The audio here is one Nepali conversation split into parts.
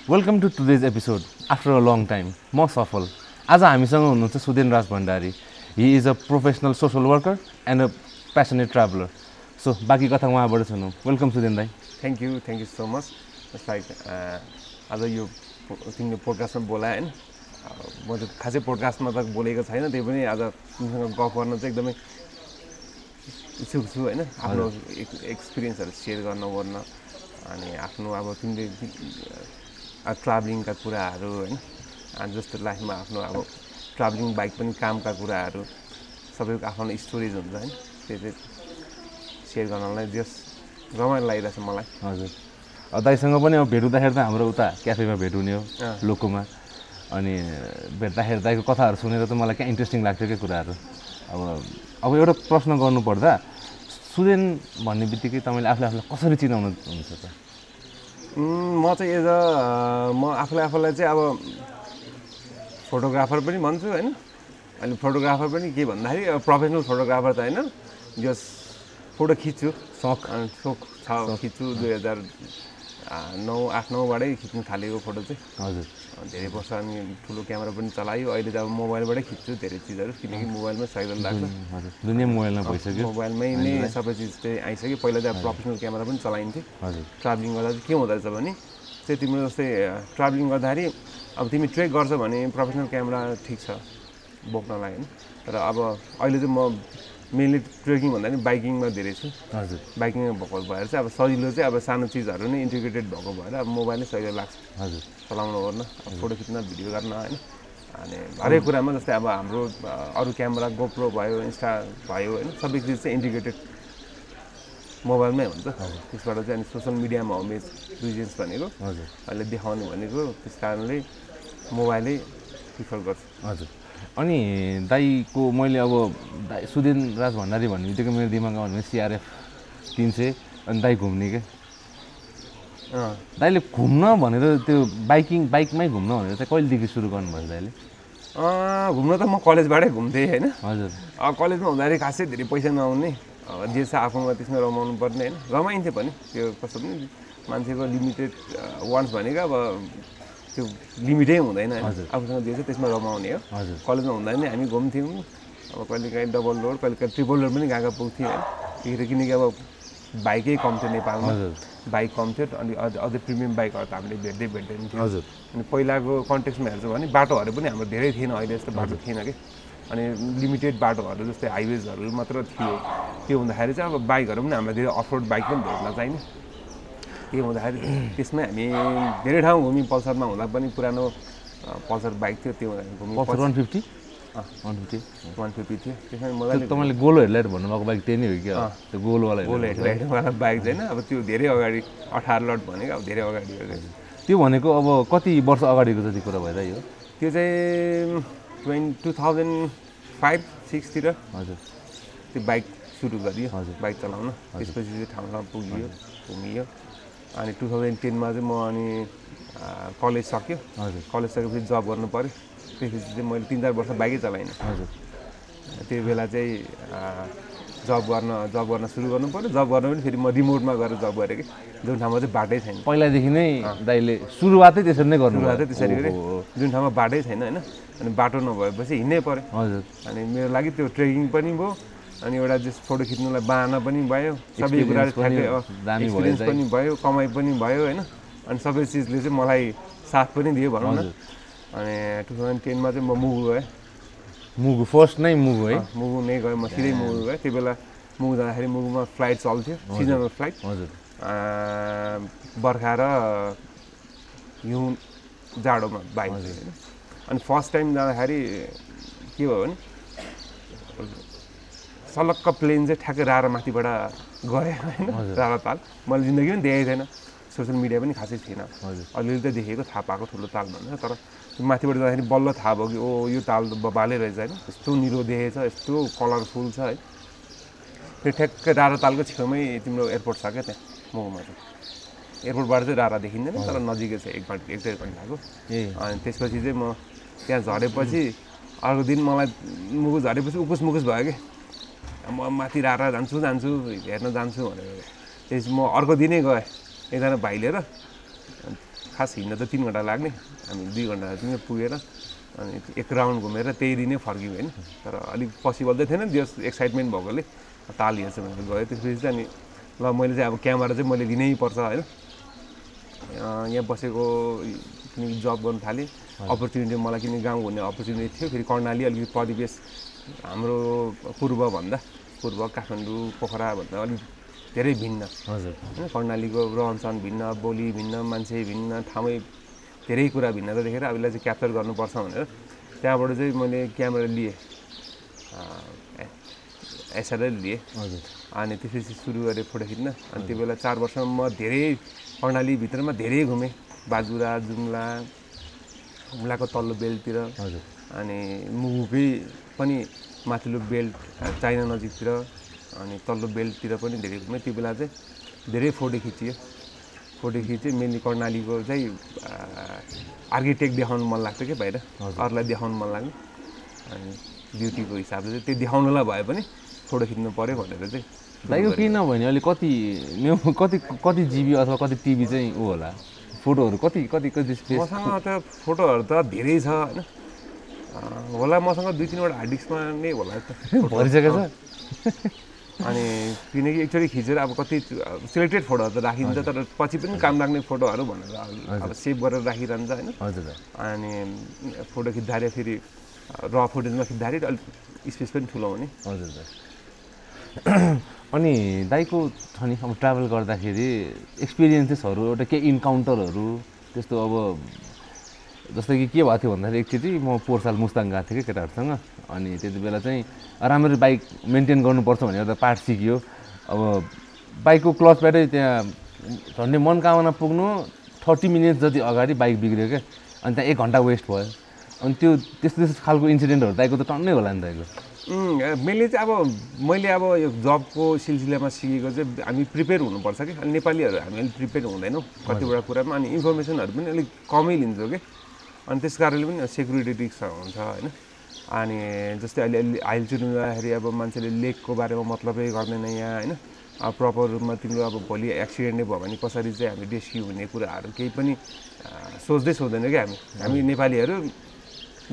Welcome to today's episode after a long time म सफल आज हामीसँग हुनुहुन्छ Suden Raj Bhandari he is a professional social worker and a passionate traveller so बाँकी कथा उहाँबाट सुनौँ वेलकम सुदेन दाई thank you so much just like आज यो तिमीले पोडकास्टमा बोलायो होइन म त खासै पोडकास्टमा त बोलेको छैन त्यही पनि आज तिमीसँग गफ गर्न चाहिँ एकदमै इच्छुक छु होइन आफ्नो एक्सपिरियन्सहरू सेयर गर्न ओर्न अनि आफ्नो अब तिमीले ट्राभलिङका कुराहरू होइन अनि जस्तो लाइफमा आफ्नो अब ट्राभलिङ बाइक पनि कामका कुराहरू सबैको आफ्नो स्टोरिज हुन्छ होइन त्यो चाहिँ सेयर गर्नलाई जस्ट रमाइलो लागिरहेछ मलाई हजुर दाइसँग पनि अब भेट हुँदाखेरि त हाम्रो उता क्याफेमा भेट हुने हो लोकोमा अनि भेट्दाखेरि दाइको कथाहरू सुनेर त मलाई क्या इन्ट्रेस्टिङ लाग्थ्यो क्या कुराहरू अब एउटा प्रश्न गर्नुपर्दा सुदेन भन्ने बित्तिकै तपाईँले आफूलाई कसरी चिनाउनुहुन्छ त म चाहिँ म आफूलाई चाहिँ अब फोटोग्राफर पनि भन्छु होइन अनि फोटोग्राफर पनि के भन्दाखेरि अब प्रोफेसनल फोटोग्राफर त होइन जस्ट फोटो खिच्छु सोख छ खिच्छु 2008-9बाटै खिच्नु थालेको फोटो चाहिँ हजुर धेरै वर्ष अनि ठुलो क्यामेरा पनि चलायो अहिले त अब मोबाइलबाटै खिच्छु धेरै चिजहरू किनकि मोबाइलमै सजिलो लाग्छ हजुर दुनियाँ मोबाइलमा भइसक्यो मोबाइलमै नै सबै चिज चाहिँ आइसक्यो पहिला चाहिँ अब प्रोफेसनल क्यामेरा पनि चलाइन्थ्यो हजुर ट्राभलिङ गर्दा चाहिँ के हुँदो रहेछ भने चाहिँ तिम्रो जस्तै ट्राभलिङ गर्दाखेरि अब तिमी ट्रेक गर्छ भने प्रोफेसनल क्यामेरा ठिक छ बोक्नलाई होइन तर अब अहिले चाहिँ म मेनली ट्रेकिङ भन्दा पनि बाइकिङमा धेरै छु हजुर बाइकिङमा भएको भएर चाहिँ अब सजिलो चाहिँ अब सानो चिजहरू नै इन्टिग्रेटेड भएको भएर अब मोबाइलै सजिलो लाग्छ हजुर चलाउनु ओर्न अब फोटो खिच्न भिडियो गर्न होइन अनि हरेक कुरामा जस्तै अब हाम्रो अरू क्यामेरा गोप्रो भयो इन्स्टा भयो होइन सबै चिज चाहिँ इन्टिग्रेटेड मोबाइलमै हुन्छ त्यसबाट चाहिँ अनि सोसियल मिडियामा हो मेरो रिजन्स भनेको हजुर अहिले देखाउने भनेको त्यस कारणले मोबाइलै प्रिफर गर्छु हजुर अनि दाइको मैले अब दाइ सुदेन राज भण्डारी भन्ने बित्तिकै मेरो दिमागमा भन्ने सिआरएफ 300 अनि दाइ घुम्ने क्या दाइले घुम्न भनेर त्यो बाइकमै घुम्न भनेर चाहिँ कहिलेदेखि सुरु गर्नुभयो दाइले घुम्न त म कलेजबाटै घुम्थेँ होइन हजुर कलेजमा हुँदाखेरि खासै धेरै पैसा नआउने जे छ आफूमा त्यसमा रमाउनु पर्ने होइन रमाइन्थ्यो पनि त्यो कस्तो पनि मान्छेको लिमिटेड वान्स भनेको अब त्यो लिमिटै हुँदैन होइन आफूसँग जे छ त्यसमा रमाउने हो कलेजमा हुँदा नि हामी घुम्थ्यौँ अब कहिलेकाहीँ डबल लोड कहिलेकाहीँ ट्रिपल लोड पनि गएको पुग्थ्यौँ होइन किनकि अब बाइकै कम थियो नेपालमा बाइक कम थियो अनि अझै प्रिमियम बाइकहरू त हामीले भेट्दैन थियो अनि पहिलाको कन्टेक्समा हेर्छौँ भने बाटोहरू पनि हाम्रो धेरै थिएन अहिले जस्तो बाटो थिएन कि अनि लिमिटेड बाटोहरू जस्तै हाइवेजहरू मात्र थियो त्यो हुँदाखेरि चाहिँ अब बाइकहरू पनि हामीलाई धेरै अफरोड बाइक पनि भेट्न चाहिने त्यो हुँदाखेरि त्यसमै हामी धेरै ठाउँ घुम्यौँ पल्सरमा हुँदा पनि पुरानो पल्सर बाइक थियो त्यो हुँदाखेरि घुम्यौँ 150 थियो त्यसमा मजाले तपाईँले गोलो हेडलाइट भन्नुभएको बाइक त्यही नै हो क्या त्यो गोलो हेडलाइटवाला बाइक छैन अब त्यो धेरै अगाडि 18 लट भनेको अब धेरै अगाडि हो त्यो भनेको अब कति वर्ष अगाडिको जति कुरा भइरह्यो त्यो चाहिँ 2005-06 तिर हजुर त्यो बाइक सुरु गरियो बाइक चलाउन त्यसपछि चाहिँ ठाउँ ठाउँ पुगियो घुमियो अनि 2010मा चाहिँ म अनि कलेज सक्यो कलेज सकेपछि जब गर्नु पऱ्यो त्यसपछि चाहिँ मैले 3-4 वर्ष बाइकै चलाइनँ हजुर त्यो बेला चाहिँ जब गर्न सुरु गर्नु पऱ्यो जब गर्न पनि फेरि म रिमोटमा गएर जब गरेँ कि जुन ठाउँमा चाहिँ बाटै छैन पहिलादेखि नै दाइले सुरुवातै त्यसरी नै गर्नु त्यसरी गरेँ जुन ठाउँमा बाटै छैन होइन अनि बाटो नभएपछि हिँड्नै पऱ्यो हजुर अनि मेरो लागि त्यो ट्रेकिङ पनि भयो अनि एउटा जस फोटो खिच्नुलाई बाहना पनि भयो सबै कुराहरू एक्सपिरियन्स पनि भयो कमाइ पनि भयो होइन अनि सबै चिजले चाहिँ मलाई साथ पनि दियो भनौँ न अनि 2010मा चाहिँ म मुगु गएँ मुगु फर्स्ट नै मुगु है मुगु नै गएँ म सिधै मुगु गएँ त्यो बेला मुगु जाँदाखेरि मुगुमा फ्लाइट चल्थ्यो सिजनल फ्लाइट हजुर बर्खा र हिउँ जाडोमा बाइक होइन अनि फर्स्ट टाइम जाँदाखेरि के भयो भने सलक्क प्लेन चाहिँ ठ्याक्कै रारामाथिबाट गएँ होइन रारा ताल मैले जिन्दगी पनि देखेको थिएन सोसियल मिडिया पनि खासै थिएन अलिअलि त देखेको थाहा पाएको ठुलो ताल भनेर तर माथिबाट जाँदाखेरि बल्ल थाहा भयो कि ओ यो ताल बाले रहेछ होइन यस्तो निरो देखेछ यस्तो कलरफुल छ है त्यो ठ्याक्कै रारा तालको छेउमै तिम्रो एयरपोर्ट छ क्या त्यहाँ मुगुमा चाहिँ एयरपोर्टबाट चाहिँ रारा देखिँदैन तर नजिकै छ 1-1.5 घन्टाको अनि त्यसपछि चाहिँ म त्यहाँ झरेपछि अर्को दिन मलाई मुगु झरेपछि उकुस मुकुस भयो कि म माथि रारा जान्छु हेर्न जान्छु भनेर त्यसपछि म अर्को दिनै गएँ एकजना भाइ लिएर खास हिँड्न त 3 घन्टा लाग्ने हामी 2 घन्टामा पुगेर अनि एक राउन्ड घुमेर त्यही दिनै फर्क्यौँ होइन तर अलिक पोसिबल चाहिँ थिएन त्यो एक्साइटमेन्ट भएकोले ताल हेर्छ भनेर गयो त्यसपछि चाहिँ अनि ल मैले चाहिँ अब क्यामेरा चाहिँ मैले लिनै पर्छ होइन यहाँ बसेको किनकि जब गर्नु थालेँ अपर्च्युनिटी मलाई किन गाउँ घुम्ने अपर्च्युनिटी थियो फेरि कर्णाली अलिकति परिवेश हाम्रो पूर्व काठमाडौँ पोखराभन्दा अलिक धेरै भिन्न हजुर होइन कर्णालीको रहनसहन भिन्न बोली भिन्न मान्छे भिन्न ठाउँमै धेरै कुरा भिन्नता देखेर अब यसलाई चाहिँ क्याप्चर गर्नुपर्छ भनेर त्यहाँबाट चाहिँ मैले क्यामेरा लिएँ एसएलआर लिएँ हजुर अनि त्यसपछि सुरु गरेँ फोटो खिच्न अनि त्यो बेला 4 वर्षमा म धेरै कर्णालीभित्रमा धेरै घुमेँ बाजुरा जुम्लाको तल्लो बेल्टतिर हजुर अनि मुगुकै पनि माथिल्लो बेल्ट चाइना नजिकतिर अनि तल्लो बेल्टतिर पनि धेरै घुमेँ त्यो बेला चाहिँ धेरै फोटो खिचेँ मेनली कर्णालीको चाहिँ आर्किटेक्ट देखाउनु मन लाग्थ्यो क्या बाहिर अरूलाई देखाउनु मन लाग्ने अनि ब्युटीको हिसाबले चाहिँ त्यो देखाउनुलाई भए पनि फोटो खिच्नु पऱ्यो भनेर चाहिँ दाइको किन भने अहिले कति जिबी अथवा कति टिबी चाहिँ ऊ होला फोटोहरू कति स्पेस मसँग त फोटोहरू त धेरै छ होइन होला मसँग 2-3वटा हार्ड डिस्कमा नै होला भरिसकेको छ अनि किनकि एकचोटि खिचेर अब कति सिलेक्टेड फोटोहरू त राखिन्छ तर पछि पनि काम लाग्ने फोटोहरू भनेर अब सेभ गरेर राखिरहन्छ होइन हजुर अनि फोटो खिच्दाखेरि फेरि र फुटेजमा खिच्दाखेरि अलिक स्पेस पनि ठुलो हुने हजुर दाइ अनि दाइको छ नि अब ट्राभल गर्दाखेरि एक्सपिरियन्सेसहरू एउटा केही इन्काउन्टरहरू त्यस्तो अब जस्तै कि के भएको थियो भन्दाखेरि एकचोटि म पोहोर साल मुस्ताङ गएको थिएँ कि केटाहरूसँग अनि त्यति बेला चाहिँ राम्ररी बाइक मेन्टेन गर्नुपर्छ भनेर एउटा पार्ट सिकियो अब बाइकको क्लचबाटै त्यहाँ झन्डै मनकामना पुग्नु 30 मिनट जति अगाडि बाइक बिग्रियो क्या अनि त्यहाँ 1 घन्टा वेस्ट भयो अनि त्यो त्यस्तो खालको इन्सिडेन्टहरू दाइको त टन्नै होला नि दाइको मैले चाहिँ अब मैले अब यो जबको सिलसिलामा सिकेको चाहिँ हामी प्रिपेयर हुनुपर्छ कि अनि नेपालीहरू हामी अलिक प्रिपेयर हुँदैनौँ कतिवटा कुरामा अनि इन्फर्मेसनहरू पनि अलिक कमै लिन्छौँ कि अनि त्यस कारणले पनि सेक्युरिटी रिस्क हुन्छ होइन अनि जस्तै अहिले आइल्टिट्युड हुँदाखेरि अब मान्छेले लेकको बारेमा मतलबै गर्दैन यहाँ होइन प्रपर रूपमा तिम्रो अब भोलि एक्सिडेन्टै भयो भने कसरी चाहिँ हामी रेस्क्यु हुने कुराहरू केही पनि सोच्दैन क्या हामी नेपालीहरू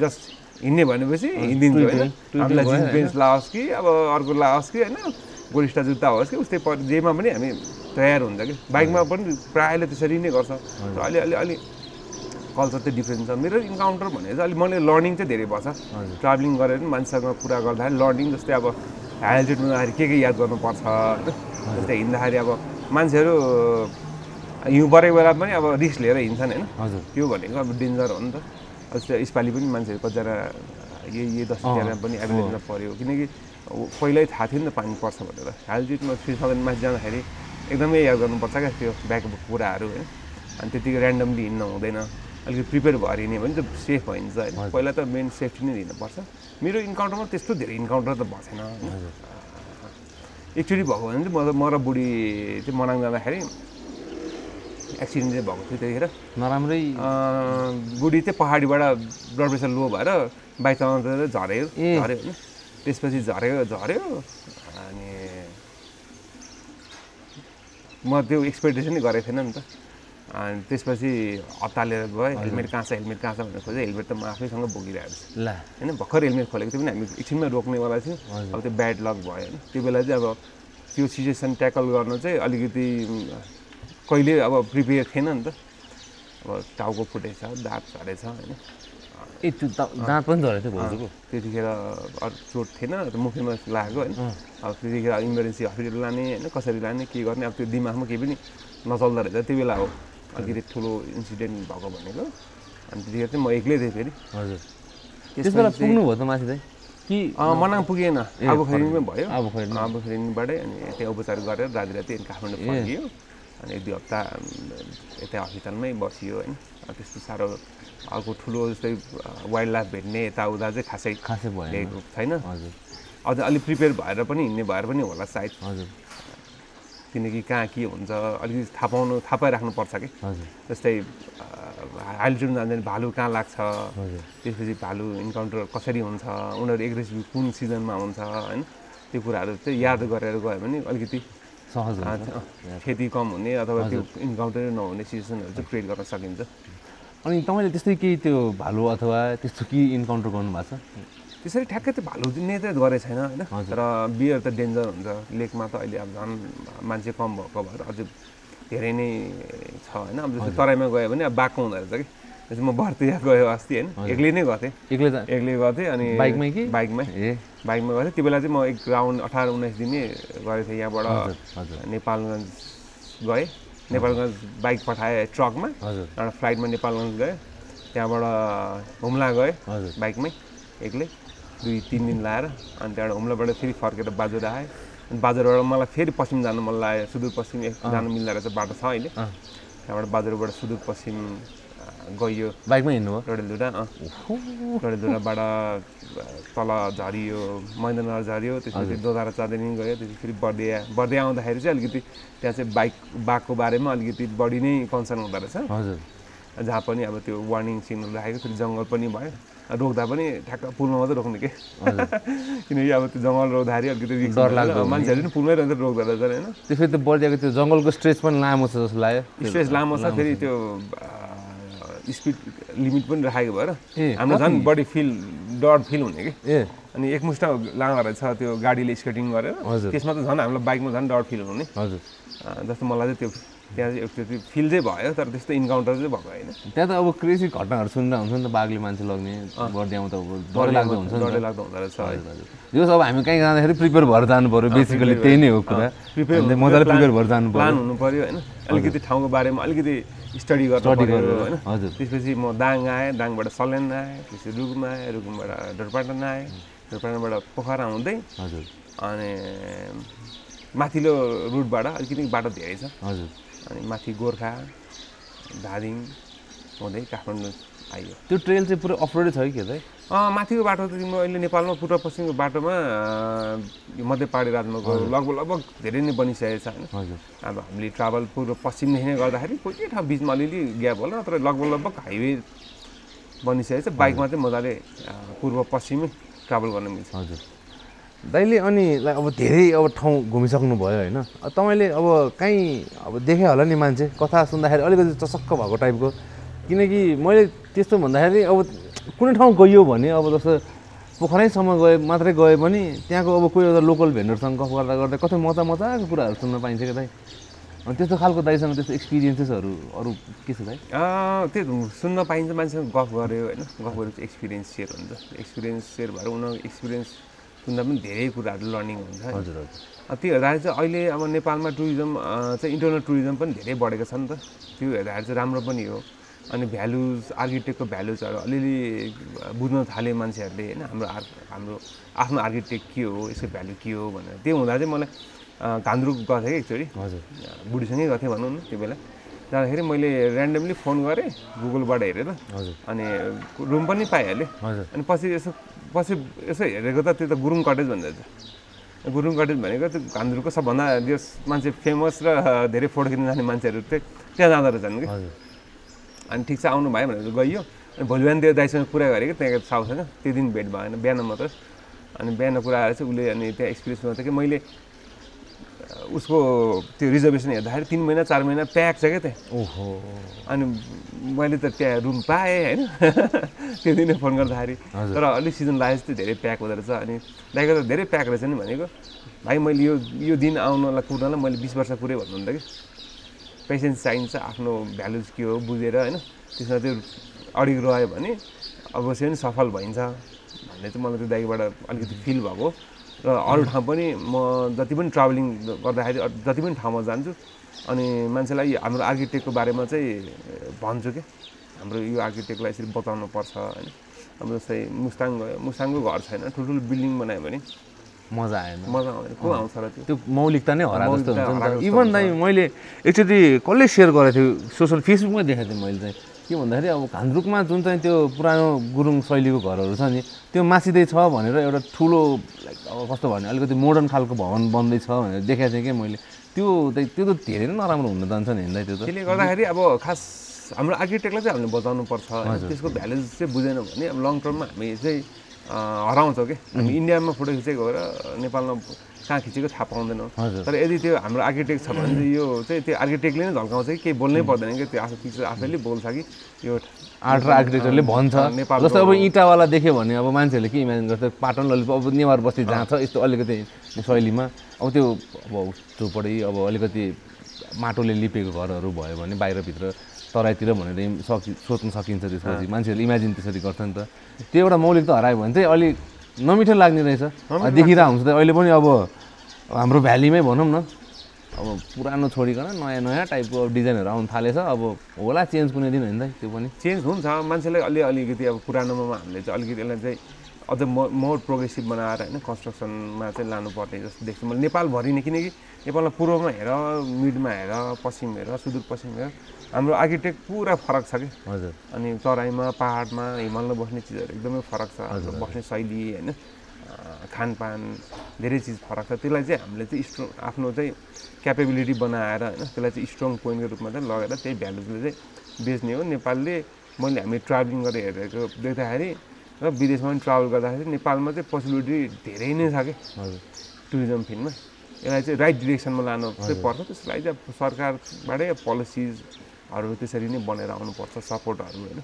जस्ट हिँड्ने भनेपछि हिँडिदिन्छ होइन हामीलाई जिन्स पेन्ट लगाओस् कि अब अर्को लगाओस् कि होइन गोलिस्टा जुत्ता होस् कि उस्तै जेमा पनि हामी तयार हुन्छ कि बाइकमा पनि प्रायःले त्यसरी नै गर्छ र अलि कल्चर चाहिँ डिफ्रेन्ट छ मेरो इन्काउन्टर भनेको चाहिँ अलिक मैले लर्निङ चाहिँ धेरै भएछ ट्राभलिङ गरेर पनि मान्छेसँग कुरा गर्दाखेरि लर्निङ जस्तै अब हाई एल्टिट्युड हुँदाखेरि के याद गर्नुपर्छ होइन जस्तै हिँड्दाखेरि अब मान्छेहरू हिउँ परेको बेला पनि अब रिस्क लिएर हिँड्छन् होइन त्यो भनेको अब डेन्जर हो नि त जस्तै यसपालि पनि मान्छेहरू कतिजना यही 10-11 पनि एभरेजमा पऱ्यो किनकि पहिल्यै थाहा थियो नि त पानी पर्छ भनेर एल्टिट्युडमा 3000 माथि जाँदाखेरि एकदमै याद गर्नुपर्छ क्या त्यो ब्याकअप कुराहरू होइन अनि त्यतिकै ऱ्यान्डमली हिँड्न हुँदैन अलिकति प्रिपेयर भएर हिँड्यो भने त सेफ भइन्छ होइन पहिला त मेन सेफ्टी नै दिनुपर्छ मेरो इन्काउन्टरमा त्यस्तो धेरै इन्काउन्टर त भएको छैन होइन एकचोटि भएको भने चाहिँ म र बुढी चाहिँ मनाङ जाँदाखेरि एक्सिडेन्ट चाहिँ भएको थियो त्यतिखेर नराम्रै बुढी चाहिँ पहाडीबाट ब्लड प्रेसर लो भएर बाइक चलाउँदा झऱ्यो होइन त्यसपछि झऱ्यो अनि म त्यो एक्सपेक्टेसनै गरेको थिएन नि त अनि त्यसपछि हतालेर गयो हेलमेट कहाँ छ भनेर खोजेँ हेलमेट त म आफैसँग बोकिरहेको छु ल होइन भर्खर हेलमेट खोलेको थियो पनि हामी एकछिनमा रोक्नेवाला थियौँ अब त्यो ब्याड लक भयो होइन त्यो बेला चाहिँ अब त्यो सिचुएसन ट्याकल गर्न चाहिँ अलिकति कहिले अब प्रिपेयर थिएन नि त अब टाउको फुटेछ दाँत झरेछ होइन दाँत पनि झरेको थियो भाउजूको त्यतिखेर अरू चोट थिएन मुखैमा लागेको होइन अब त्यतिखेर इमर्जेन्सी हस्पिटल लाने होइन कसरी लाने के गर्ने अब त्यो दिमागमा केही पनि नचल्दो रहेछ त्यो बेला हो अलिकति ठुलो इन्सिडेन्ट भएको भनेको अनि त्यतिखेर चाहिँ म एक्लै थिएँ फेरि हजुर त्यस बेला पुग्नु भयो त माथि चाहिँ कि मनाङ पुगेन आबुखैरीमै भयो आबुखैरीबाटै अनि त्यहाँ उपचार गरेर राति काठमाडौँ फर्कियो अनि 1-2 हप्ता यता हस्पिटलमै बसियो होइन त्यस्तो साह्रो अर्को ठुलो जस्तै वाइल्ड लाइफ भेट्ने यताउता चाहिँ खासै भएको छैन अझ अलिक प्रिपेयर भएर पनि हिँड्ने भएर पनि होला सायद हजुर किनकि कहाँ के हुन्छ अलिकति थाहा पाइराख्नुपर्छ कि जस्तै एल्टिट्युड जाँदैन भालु कहाँ लाग्छ त्यसपछि भालु इन्काउन्टर कसरी हुन्छ उनीहरू एग्रेसिभ कुन सिजनमा हुन्छ होइन त्यो कुराहरू चाहिँ याद गरेर गयो भने अलिकति सहज हुन्छ क्षति कम हुने अथवा त्यो इन्काउन्टरै नहुने सिचुएसनहरू चाहिँ क्रिएट गर्न सकिन्छ। अनि तपाईँले त्यस्तै केही त्यो भालु अथवा त्यस्तो के इन्काउन्टर गर्नु भएको छ? त्यसरी ठ्याक्कै त्यो भालु दिने चाहिँ गरेको छैन होइन, तर बियर त डेन्जर हुन्छ लेकमा त अहिले अब झन् मान्छे कम भएको भएर अझै धेरै नै छ होइन। अब जस्तो तराईमा गयो भने अब बाघको हुँदो रहेछ कि, जस्तो म बर्दिया गयो अस्ति होइन, एक्लै नै गएको थिएँ, एक्लै गएको थिएँ अनि बाइकमै कि बाइकमै गएको थिएँ। त्यो बेला चाहिँ म एक राउन्ड 18-19 दिने गरेको थिएँ। यहाँबाट नेपालगञ्ज गएँ, नेपालगञ्ज बाइक पठाएँ ट्रकमा, एउटा फ्लाइटमा नेपालगञ्ज गएँ, त्यहाँबाट हुम्ला गएँ बाइकमै एक्लै 2-3 दिन लाएर, अनि त्यहाँबाट हुम्लाबाट फेरि फर्केर बाजुरा आएँ। अनि बाजुराबाट मलाई फेरि पश्चिम जानु मन लाग्यो, सुदूरपश्चिम जानु मिल्दो रहेछ बाटो छ अहिले, त्यहाँबाट बाजुराबाट सुदूरपश्चिम गइयो बाइकमा हिँड्नुभयो? डडेलधुराबाट तल झरियो, महेन्द्रनगर झरियो, त्यसपछि दोधारा चाँदनी गयो, त्यसपछि फेरि बर्दिया आउँदाखेरि चाहिँ अलिकति त्यहाँ चाहिँ बाघको बारेमा अलिकति बढी नै कन्सर्न हुँदो रहेछ, जहाँ पनि अब त्यो वार्निङ सिग्नल राखेको, फेरि जङ्गल पनि भयो, रोक्दा पनि ठ्याक्क पुलमा मात्रै रोक्ने के किनकि अब त्यो जङ्गल रोक्दाखेरि अलिकति डर लाग्दो, मान्छेहरू पनि पुलमै रहँदा रोक्दो रहेछ होइन। त्यो फेरि त्यो बर्दियाको त्यो जङ्गलको स्ट्रेच पनि लामो छ जस्तो लाग्यो, स्ट्रेच लामो छ, फेरि त्यो स्पिड लिमिट पनि राखेको भएर हाम्रो झन् बढी डर फिल हुने कि, अनि एकमुष्ट लाँदो रहेछ त्यो गाडीले स्केटिङ गरेर, त्यसमा त झन् हामीलाई बाइकमा झन् डर फिल हुने। जस्तो मलाई चाहिँ त्यो त्यहाँ चाहिँ एकचोटि फिल चाहिँ भयो, तर त्यस्तो इन्काउन्टर चाहिँ भएको होइन। त्यहाँ त अब क्रेजी घटनाहरू सुन्दा हुन्छ नि त, बाघले मान्छे लग्ने, बर्दियामा त डरै लाग्दो हुन्छ नि, डरै लाग्दो हुँदो रहेछ। जस अब हामी कहीँ जाँदाखेरि प्रिपेयर भएर जानु पऱ्यो, बेसिकली त्यही नै हो कुरा, मजाले प्रिपेयर भएर जानु पऱ्यो, प्लान हुनु पऱ्यो होइन, अलिकति ठाउँको बारेमा अलिकति स्टडी गर्नु पऱ्यो होइन। त्यसपछि म दाङ आएँ, दाङबाट सल्यान आएँ, त्यसपछि रुकुम आएँ, रुकुमबाट ढोरपाटन आएँ, ढोरपाटनबाट पोखरा हुँदै अनि माथिल्लो रुटबाट अलिकति बाटो धेरै छ, अनि माथि गोर्खा धादिङ हुँदै काठमाडौँ आइयो। त्यो ट्रेल चाहिँ पुरै अफरोडै छ कि के त? माथिको बाटो त तिम्रो अहिले नेपालमा पूर्व पश्चिमको बाटोमा मध्य पहाडी राज्यमा लगभग धेरै नै बनिसकेको छ होइन। अब हामीले ट्राभल पूर्व पश्चिमदेखि नै गर्दाखेरि कोही ठाउँ बिचमा अलिअलि ग्याप होला, तर लगभग हाइवे बनिसकेको छ, बाइकमा चाहिँ मजाले पूर्व पश्चिमै ट्राभल गर्न मिल्छ। हजुर दाइले अनि अब धेरै अब ठाउँ घुमिसक्नु भयो होइन, तपाईँले अब कहीँ अब देखे होला नि मान्छे कथा सुन्दाखेरि अलिकति चसक्क भएको टाइपको, किनकि मैले त्यस्तो भन्दाखेरि अब कुनै ठाउँ गइयो भने अब जस्तो पोखरैसम्म मात्रै गए पनि त्यहाँको अब कोही एउटा लोकल भेन्डरसँग गफ गर्दा गर्दा कतै मजाको कुराहरू सुन्न पाइन्छ क्या दाइ? अनि त्यस्तो खालको दाइसँग त्यस्तो एक्सपिरियन्सेसहरू अरू के छ दाइ? त्यो सुन्न पाइन्छ, मान्छेसँग गफ गऱ्यो होइन, गफ गरेपछि एक्सपिरियन्स सेयर हुन्छ, एक्सपिरियन्स सेयर भएर उनीहरूको एक्सपिरियन्स सुन्दा पनि धेरै कुराहरू लर्निङ हुन्छ। हजुर त्यो हेर्दाखेरि चाहिँ अहिले अब नेपालमा टुरिज्म चाहिँ इन्टरनल टुरिज्म पनि धेरै बढेको छ नि त, त्यो हेर्दाखेरि चाहिँ राम्रो पनि हो। अनि भ्यालुज आर्किटेक्टको भ्यालुजहरू अलिअलि बुझ्न थाले मान्छेहरूले होइन, हाम्रो आफ्नो आर्किटेक्ट के हो, यसको भ्यालु के हो भनेर। त्यो हुँदा चाहिँ मलाई घान्द्रुक गएको थिएँ कि एकचोटि, बुढीसँगै गएको थिएँ भनौँ न। त्यो बेला जाँदाखेरि मैले ऱ्यान्डमली फोन गरेँ गुगलबाट हेरेर, अनि रुम पनि पाइहालेँ। अनि पछि यसो हेरेको त त्यो त गुरुङ कटेज भन्दो रहेछ। गुरुङ कटेज भनेको त्यो घान्द्रुकको सबभन्दा देश मान्छे फेमस र धेरै फोटो खिच्न जाने मान्छेहरू त्यहाँ जाँदो रहेछन् कि। अनि ठिक छ आउनु भयो भनेर गइयो, अनि भोलि बिहान त्यो दाइसँग कुरा गरेँ कि त्यहाँको साउसँग, त्यो दिन भेट भएन, बिहान मात्र। अनि बिहान कुरा आएर चाहिँ उसले अनि त्यहाँ एक्सपिरियन्स गर्छ कि मैले उसको त्यो रिजर्भेसन हेर्दाखेरि 3 महिना 4 महिना प्याक छ क्या त्यहाँ। ओहो, अनि मैले त त्यहाँ रुम पाएँ होइन त्यो दिन फोन गर्दाखेरि, तर अलिक सिजन लागेपछि चाहिँ धेरै प्याक हुँदो रहेछ। अनि दाइको त धेरै प्याक रहेछ नि भनेको, भाइ मैले यो दिन आउनलाई कुर्नलाई मैले 20 वर्ष कुरेँ भन्नु त कि। पेसेन्स चाहिन्छ, आफ्नो भ्यालुज के हो बुझेर होइन, त्यसमा चाहिँ अडिग रह्यो भने अवश्य पनि सफल भइन्छ भन्ने चाहिँ मलाई त्यो दाइबाट अलिकति फिल भएको। र अरू ठाउँ पनि म जति पनि ट्राभलिङ गर्दाखेरि जति पनि ठाउँमा जान्छु, अनि मान्छेलाई हाम्रो आर्किटेक्टको बारेमा चाहिँ भन्छु क्या, हाम्रो यो आर्किटेक्टलाई यसरी बताउनु पर्छ होइन। अब जस्तै मुस्ताङ गयो, मुस्ताङको घर छैन, ठुल्ठुलो बिल्डिङ बनायो भने मजा आएन, मजा आउँदैन, को आउँछ र त्यो मौलिकता नै हरा जस्तो हुन्छ नि त। इभन दाइ मैले एकचोटि कसले सेयर गरेको थियो सोसल फेसबुकमा देखाएको थिएँ मैले चाहिँ, के भन्दाखेरि अब घान्द्रुकमा जुन चाहिँ त्यो पुरानो गुरुङ शैलीको घरहरू छ नि, त्यो मासिँदै छ भनेर एउटा ठुलो अब कस्तो भने अलिकति मोडर्न खालको भवन बन्दैछ भनेर देखाएको थिएँ कि मैले। त्यो त धेरै नै नराम्रो हुन जान्छ नि हेर्दा। त्यो त त्यसले गर्दाखेरि अब खास हाम्रो आर्किटेक्टलाई चाहिँ हामीले बचाउनु पर्छ, त्यसको भ्यालुज चाहिँ बुझेन भने अब लङ टर्ममा हामी चाहिँ हराउँछौँ कि हामी इन्डियामा फोटो खिचेको भएर नेपालमा कहाँ खिचेको थाहा पाउँदैनौँ तर यदि त्यो हाम्रो आर्किटेक्ट छ भने चाहिँ यो चाहिँ त्यो आर्किटेक्टले नै झल्काउँछ कि केही बोल्नै पर्दैन कि त्यो आफू पिक्चर आफैले बोल्छ कि यो आर्ट र आर्किटेक्चरले भन्छ जस्तो अब इँटावाला देख्यो भने अब मान्छेहरूले के इमेजिन गर्छ पाटन ललितपुर अब नेवार बस्ती जहाँ छ यस्तो अलिकति शैलीमा अब त्यो अब झुपडी अब अलिकति माटोले लिपेको घरहरू भयो भने बाहिरभित्र तराईतिर भनेर सोच्न सकिन्छ त्यसपछि मान्छेहरूले इमेजिन त्यसरी गर्छ नि त त्यो एउटा मौलिक त हरायो भने चाहिँ अलिक नमिठो लाग्ने रहेछ देखिरहेको हुन्छ त अहिले पनि अब हाम्रो भ्यालीमै भनौँ न अब पुरानो छोडिकन नयाँ नयाँ टाइपको डिजाइनहरू आउनु थालेछ अब होला चेन्ज कुनै दिन होइन त्यो पनि चेन्ज हुन्छ मान्छेलाई अलिकति अब पुरानोमा हामीले चाहिँ अलिकति यसलाई चाहिँ अझ मोर प्रोग्रेसिभ बनाएर होइन कन्स्ट्रक्सनमा चाहिँ लानुपर्ने जस्तो देख्छु मैले नेपालभरि नै किनकि नेपालमा पूर्वमा हेर मिडमा हेर पश्चिम हेर सुदूरपश्चिम हेर हाम्रो आर्किटेक्ट पुरा फरक छ कि हजुर अनि तराईमा पाहाडमा हिमालमा बस्ने चिजहरू एकदमै फरक छ बस्ने शैली होइन खानपान धेरै चिज फरक छ त्यसलाई चाहिँ हामीले चाहिँ स्ट्रङ आफ्नो चाहिँ क्यापेबिलिटी बनाएर होइन त्यसलाई चाहिँ स्ट्रङ पोइन्टको रूपमा चाहिँ लगेर त्यही भ्यालुजले चाहिँ बेच्ने हो नेपालले मैले हामी ट्राभलिङ गरेर हेरेको देख्दाखेरि र विदेशमा पनि ट्राभल गर्दाखेरि नेपालमा चाहिँ पोसिबिलिटी धेरै नै छ कि टुरिज्म फिल्डमा यसलाई चाहिँ राइट डिरेक्सनमा लानु चाहिँ पर्छ त्यसलाई चाहिँ सरकारबाटै पोलिसिजहरू त्यसरी नै बनेर आउनुपर्छ सपोर्टहरू होइन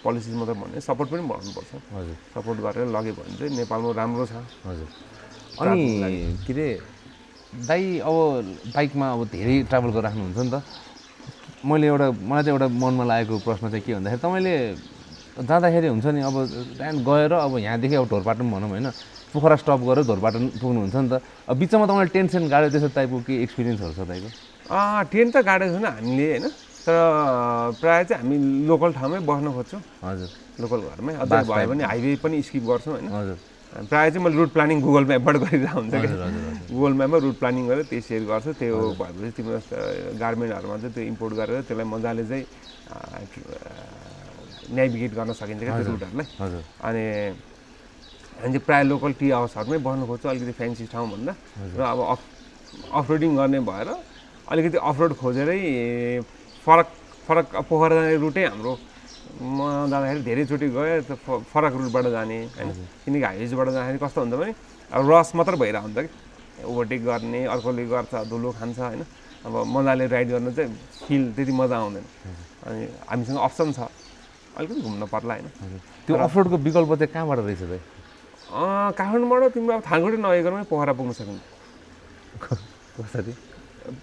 पोलिसिज मात्रै भन्ने सपोर्ट पनि बढाउनुपर्छ हजुर सपोर्ट गरेर लग्यो भने चाहिँ नेपालमा राम्रो छ हजुर अनि के अरे दाइ अब बाइकमा अब धेरै ट्राभल गरेर राख्नुहुन्छ नि त मलाई चाहिँ एउटा मनमा लागेको प्रश्न चाहिँ के भन्दाखेरि तपाईँले जाँदाखेरि हुन्छ नि अब त्यहाँ गएर अब यहाँदेखि अब ढोरपाटन भनौँ होइन पोखरा स्टप गरेर ढोरपाटन पुग्नुहुन्छ नि त अब बिचमा तपाईँले टेन्सन गाड्यो त्यस्तो टाइपको के एक्सपिरियन्सहरू छ तपाईँको ट्रेन त गाडेको छैन हामीले होइन तर प्रायः चाहिँ हामी लोकल ठाउँमै बस्न खोज्छौँ हजुर लोकल घरमै अझै भयो भने हाइवे पनि स्किप गर्छौँ होइन हजुर प्रायः चाहिँ मैले रुट प्लानिङ गुगल म्यापबाट गरिरहेको हुन्छ कि हजुर हजुर गुगल म्यापमा रुट प्लानिङ गरेर त्यही सेयर गर्छु त्यो भएपछि तिम्रो गार्मेन्टहरूमा चाहिँ त्यो इम्पोर्ट गरेर त्यसलाई मजाले चाहिँ नेभिगेट गर्न सकिन्छ क्या त्यो रुटहरूलाई हजुर अनि हामी चाहिँ प्रायः लोकल टी हाउसहरूमै बस्नु खोज्छौँ अलिकति फ्यान्सी ठाउँभन्दा र अब अफरोडिङ गर्ने भएर अलिकति अफरोड खोजेरै फरक पोखरा जाने रुटै हाम्रो म जाँदाखेरि धेरैचोटि गएँ फरक रुटबाट जाने होइन किनकि हाइवेजबाट जाँदाखेरि कस्तो हुन्छ भने अब रस मात्र भइरहेको हुन्छ कि ओभरटेक गर्ने अर्कोले गर्छ धुलो खान्छ होइन अब मजाले राइड गर्न चाहिँ फिल त्यति मजा आउँदैन अनि हामीसँग अप्सन छ अलिकति घुम्न पर्ला होइन त्यो अफरोडको विकल्प चाहिँ कहाँबाट रहेछ त काठमाडौँबाट तिम्रो अब थालकोटै नगइकनमै पोखरा पुग्न सकिन्छ कसरी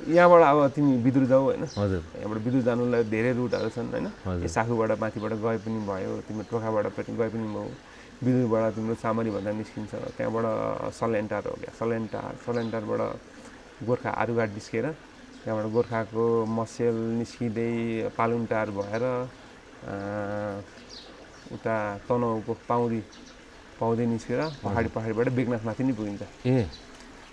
यहाँबाट अब तिमी बिदुर जाऊ होइन हजुर यहाँबाट बिदुर जानुलाई धेरै रुटहरू छन् होइन यो साखुबाट माथिबाट गए पनि भयो तिम्रो टोखाबाट पनि गए पनि भयो बिदुरबाट तिम्रो चामरी भन्दा निस्किन्छ त्यहाँबाट सलेन्टार हो क्या सलेन्टारबाट गोर्खा आरुघाट निस्केर त्यहाँबाट गोर्खाको मसेल निस्किँदै पालुङटार भएर उता तनहुको पाउँदै निस्केर पहाडीबाट बेगनाथमाथि नै पुगिन्छ ए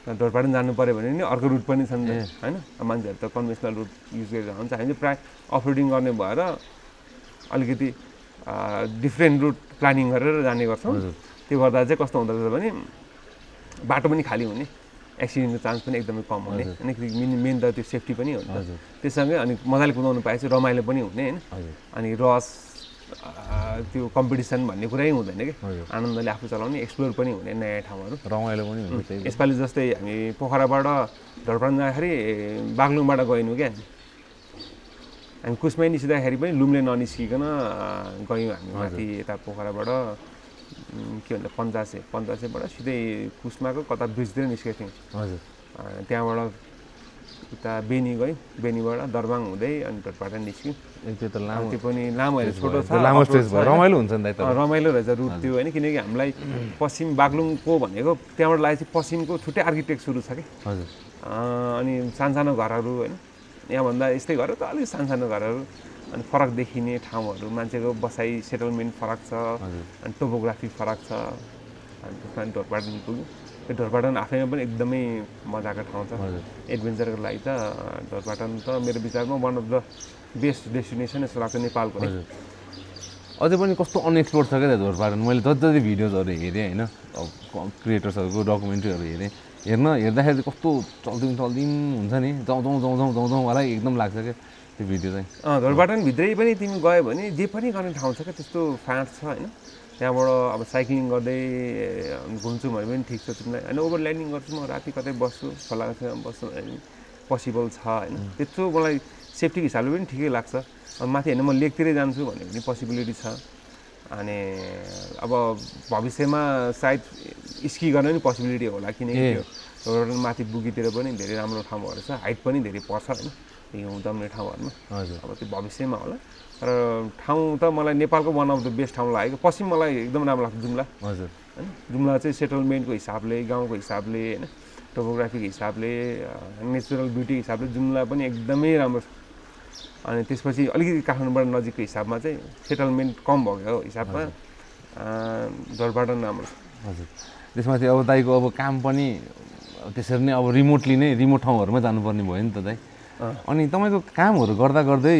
ढोरपाटन जानु पऱ्यो भने नि अर्को रुट पनि छन् होइन मान्छेहरू त कन्भेन्सनल रुट युज गरेर हुन्छ हामी चाहिँ प्रायः अफरोडिङ गर्ने भएर अलिकति डिफ्रेन्ट रुट प्लानिङ गरेर जाने गर्छौँ त्यो गर्दा चाहिँ कस्तो हुँदो रहेछ भने बाटो पनि खाली हुने एक्सिडेन्टको चान्स पनि एकदमै कम हुने होइन मेन त त्यो सेफ्टी पनि हुन्छ त्यससँगै अनि मजाले कुदाउनु पाएपछि रमाइलो पनि हुने होइन अनि रस त्यो कम्पिटिसन भन्ने कुरै हुँदैन कि आनन्दले आफू चलाउने एक्सप्लोर पनि हुने नयाँ ठाउँहरू रमाइलो पनि हुन्छ यसपालि जस्तै हामी पोखराबाट ढोरपाटन जाँदाखेरि बागलुङबाट गयौँ क्या हामी कुसमै निस्किँदाखेरि पनि लुम्ले ननिस्किकन गयौँ हामी माथि यता पोखराबाट के भन्छ पञ्चासेबाट सिधै कुसमाको कता ब्रिजतिर निस्केको थियौँ हजुर त्यहाँबाट उता बेनी गयौँ बेनीबाट दरबाङ हुँदै अनि ढोरपाटन निस्क्यौँ त्यो त लामो त्यो पनि लामो होइन छोटो छ लामो स्टेज भयो रमाइलो हुन्छ नि त रमाइलो रहेछ रुट त्यो होइन किनकि हामीलाई पश्चिम बागलुङको भनेको त्यहाँबाट लागेपछि पश्चिमको छुट्टै आर्किटेक्ट सुरु छ कि हजुर अनि सानसानो घरहरू होइन यहाँभन्दा यस्तै घर त अलिक सानसानो घरहरू अनि फरक देखिने ठाउँहरू मान्छेको बसाइ सेटलमेन्ट फरक छ अनि टोपोग्राफी फरक छ अनि त्यसमा ढोरपाटन पुग्यो त्यो ढोरपाटन आफैमा पनि एकदमै मजाको ठाउँ छ एडभेन्चरको लागि त ढोरपाटन त मेरो विचारमा one of the best destination जस्तो लाग्छ नेपालको अझै पनि कस्तो अनएक्सप्लोर छ क्या ढोरपाटन मैले जति भिडियोजहरू हेरेँ होइन क्रिएटर्सहरूको डकुमेन्ट्रीहरू हेर्दाखेरि कस्तो चल्दिउँ हुन्छ नि जाउँ वाला एकदम लाग्छ क्या त्यो भिडियो चाहिँ ढोरपाटनभित्रै पनि तिमी गयो भने जे पनि गर्ने ठाउँ छ क्या त्यस्तो फाँट छ होइन त्यहाँबाट अब साइक्लिङ गर्दै घुम्छु भने पनि ठिक छ तिमीलाई होइन ओभरल्यान्डिङ गर्छु म राति कतै बस्छु खोलाको छेउमा बस्छु भने पोसिबल छ होइन त्यत्रो मलाई सेफ्टीको हिसाबले पनि ठिकै लाग्छ माथि होइन म लेकतिरै जान्छु भने पनि पोसिबिलिटी छ अनि अब भविष्यमा सायद स्की गर्न पनि पोसिबिलिटी होला किनकि त्यो माथि बुगीतिर पनि धेरै राम्रो ठाउँहरू छ हाइट पनि धेरै पर्छ होइन हिउँ दम्ने ठाउँहरूमा अब त्यो भविष्यमा होला तर ठाउँ त मलाई नेपालको वान अफ द बेस्ट ठाउँ लागेको पश्चिम मलाई एकदम राम्रो लाग्छ जुम्ला हजुर होइन जुम्ला चाहिँ सेटलमेन्टको हिसाबले गाउँको हिसाबले होइन टोपोग्राफीको हिसाबले नेचुरल ब्युटी हिसाबले जुम्ला पनि एकदमै राम्रो छ अनि त्यसपछि अलिकति काठमाडौँबाट नजिकको हिसाबमा चाहिँ सेटलमेन्ट कम भएको हिसाबमा जलपाटन राम्रो छ हजुर त्यसमा चाहिँ अब दाइको अब काम पनि त्यसरी नै अब रिमोट ठाउँहरूमा जानुपर्ने भयो नि त दाइ अनि तपाईँको कामहरू गर्दा गर्दै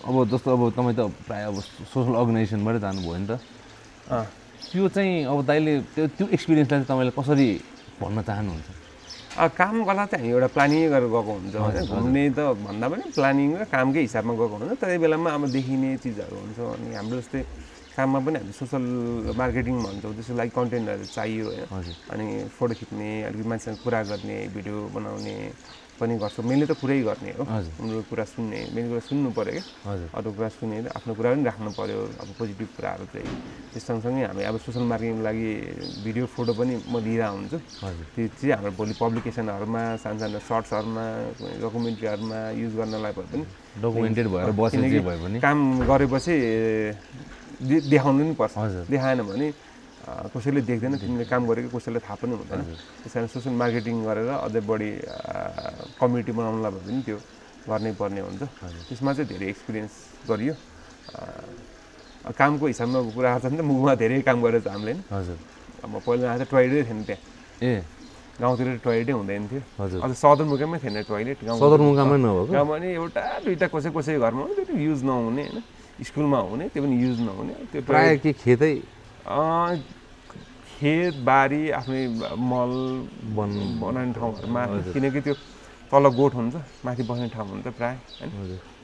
अब जस्तो अब तपाईँ त प्रायः अब सोसल अर्गनाइजेसनबाटै जानुभयो नि त त्यो चाहिँ अब दाइले त्यो एक्सपिरियन्सलाई चाहिँ तपाईँले कसरी भन्न चाहनुहुन्छ काम गर्दा चाहिँ हामी एउटा प्लानिङ गरेर गएको हुन्छ होइन घुम्ने त भन्दा पनि प्लानिङ र कामकै हिसाबमा गएको हुन्छ त्यही बेलामा अब देखिने चिजहरू हुन्छ अनि हाम्रो जस्तै काममा पनि हामी सोसल मार्केटिङ भन्छौँ त्यसको लागि कन्टेन्टहरू चाहियो होइन अनि फोटो खिच्ने अलिकति मान्छेसँग कुरा गर्ने भिडियो बनाउने पनि गर्छौँ मैले त कुरै गर्ने हो उनीहरूको कुरा सुन्ने मेरो कुरा सुन्नु पऱ्यो क्या अरू कुरा सुनेर आफ्नो कुरा पनि राख्नु पऱ्यो अब पोजिटिभ कुराहरू चाहिँ त्यस सँगसँगै हामी अब सोसल मार्केटिङको लागि भिडियो फोटो पनि म लिएर हुन्छु त्यो चाहिँ हाम्रो भोलि पब्लिकेसनहरूमा सानो सर्ट्सहरूमा डकुमेन्ट्रीहरूमा युज गर्नलाई भए पनि डकुमेन्टेड भएर बसेपछि भए पनि काम गरेपछि देखाउनु पनि पर्छ देखाएन भने कसैले देख्दैन तिमीले काम गरेको कसैलाई थाहा पनि हुँदैन त्यस कारण सोसल मार्केटिङ गरेर अझै बढी कम्युनिटी बनाउनलाई भए पनि त्यो गर्नै पर्ने हुन्छ त्यसमा चाहिँ धेरै एक्सपिरियन्स गरियो कामको हिसाबमा कुरा आएको छ नि त मुखमा धेरै काम गरेको छ हामीले हजुर अब पहिला आएर टोयलेटै थिएन त्यहाँ गाउँतिर टोयलेटै हुँदैन थियो अझ सदरमुकामै थिएन टोयलेट सदरमुकामै नभएको गाउँमा नि एउटा दुईवटा कसै घरमा त्यो युज नहुने होइन स्कुलमा हुने त्यो पनि युज नहुने त्यो प्रायः के खेतै खेत बारी आफ्नै मल बनाउने ठाउँहरूमा किनकि त्यो तल गोठ हुन्छ माथि बस्ने ठाउँ हुन्छ प्रायः होइन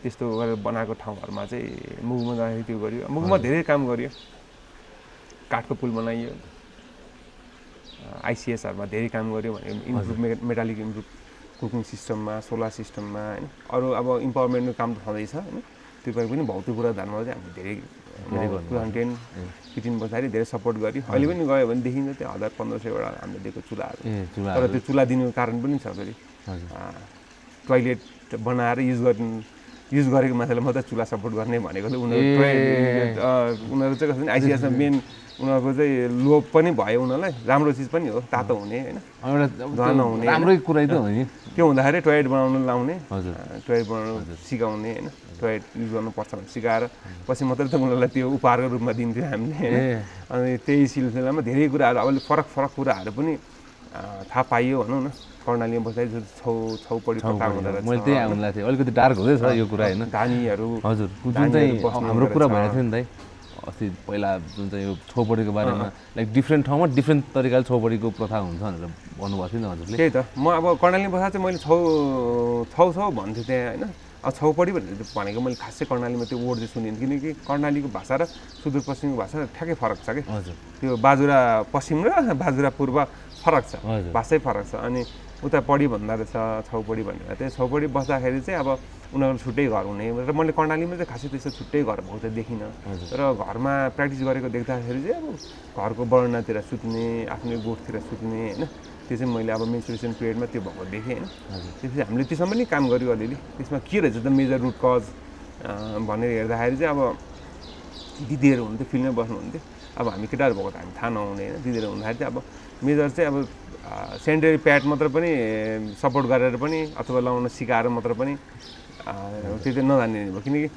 त्यस्तो गरेर बनाएको ठाउँहरूमा चाहिँ मुगमा जाँदाखेरि त्यो गरियो मुगमा धेरै काम गरियो काठको पुल बनाइयो आइसिएसहरूमा धेरै काम गर्यो भने इम्प्रुभ मेटालिक इम्प्रुभ कुकिङ सिस्टममा सोलर सिस्टममा होइन अरू अब इम्पावरमेन्टको काम त छँदैछ होइन त्यो पनि भौतिक कुरा ध्यानमा चाहिँ हामी धेरै 2010-15 बस्दाखेरि धेरै सपोर्ट गर्यो अहिले पनि गयो भने देखिन्छ त्यो 1000-1500 एउटा हामीले दिएको चुल्हाहरू तर त्यो चुल्हा दिनुको कारण पनि छ फेरि टोयलेट बनाएर युज गरेको मान्छेलाई मात्रै चुल्हा सपोर्ट गर्ने भनेको उनीहरू चाहिँ कसरी आइसिएसमा मेन उनीहरूको चाहिँ लोभ पनि भयो उनीहरूलाई राम्रो चिज पनि हो तातो हुने होइन धुवा नहुने राम्रै कुरै त हो नि त्यो हुँदाखेरि टोयलेट बनाउनु लाउने टोयलेट बनाउनु सिकाउने होइन टोयलेट युज गर्नुपर्छ भने सिकाएर पछि मात्रै त उनीहरूलाई त्यो उपहारको रूपमा दिन्थ्यो हामीले अनि त्यही सिलसिलामा धेरै कुराहरू अब फरक कुराहरू पनि थाहा पाइयो भनौँ न कर्णालीमा बस्दाखेरि छौपडी प्रथा हुँदो रहेछ मैले त्यही आउनु लाग्थेँ अलिकति डार्क हुँदैछ यो कुरा होइन धानीहरू हजुर जुन चाहिँ हाम्रो कुरा भइरहेको थियो नि दाइ अस्ति पहिला जुन चाहिँ यो छौपडीको बारेमा लाइक डिफ्रेन्ट ठाउँमा डिफ्रेन्ट तरिकाले छौपडीको प्रथा हुन्छ भनेर भन्नुभएको थियो नि हजुरले त्यही त म अब कर्णालीमा बस्दा चाहिँ मैले छौ भन्थेँ त्यहाँ होइन अब छौपडी भनेको मैले खासै कर्णालीमा त्यो वर्ड चाहिँ सुनेँ किनकि कर्णालीको भाषा र सुदूरपश्चिमको भाषा ठ्याक्कै फरक छ कि त्यो बाजुरा पश्चिम र बाजुरा पूर्व फरक छ भाषै फरक छ अनि उता पढी भन्दा रहेछ छौपडी भनेर त्यो छौपडी बस्दाखेरि चाहिँ अब उनीहरू छुट्टै घर हुने र मैले कर्णालीमा चाहिँ खासै त्यस्तो छुट्टै घर भएको चाहिँ देखिनँ तर घरमा प्र्याक्टिस गरेको देख्दाखेरि चाहिँ अब घरको बर्नातिर सुत्ने आफ्नै गोठतिर सुत्ने होइन त्यो चाहिँ मैले अब मेन्सुरेसन पिरियडमा त्यो भएको देखेँ होइन त्यसपछि हामीले त्यसमा पनि काम गऱ्यो अलिअलि त्यसमा के रहेछ त मेजर रुट कज भनेर हेर्दाखेरि चाहिँ अब दिदीहरू हुन्थ्यो फिल्डमै बस्नुहुन्थ्यो अब हामी केटाहरू भएको त हामी थाहा नहुने होइन दिदीहरू हुँदाखेरि चाहिँ अब मेजर चाहिँ अब सेनिटरी प्याड मात्र पनि सपोर्ट गरेर पनि अथवा लाउन सिकाएर मात्र पनि त्यो चाहिँ नजान्ने भयो किनकि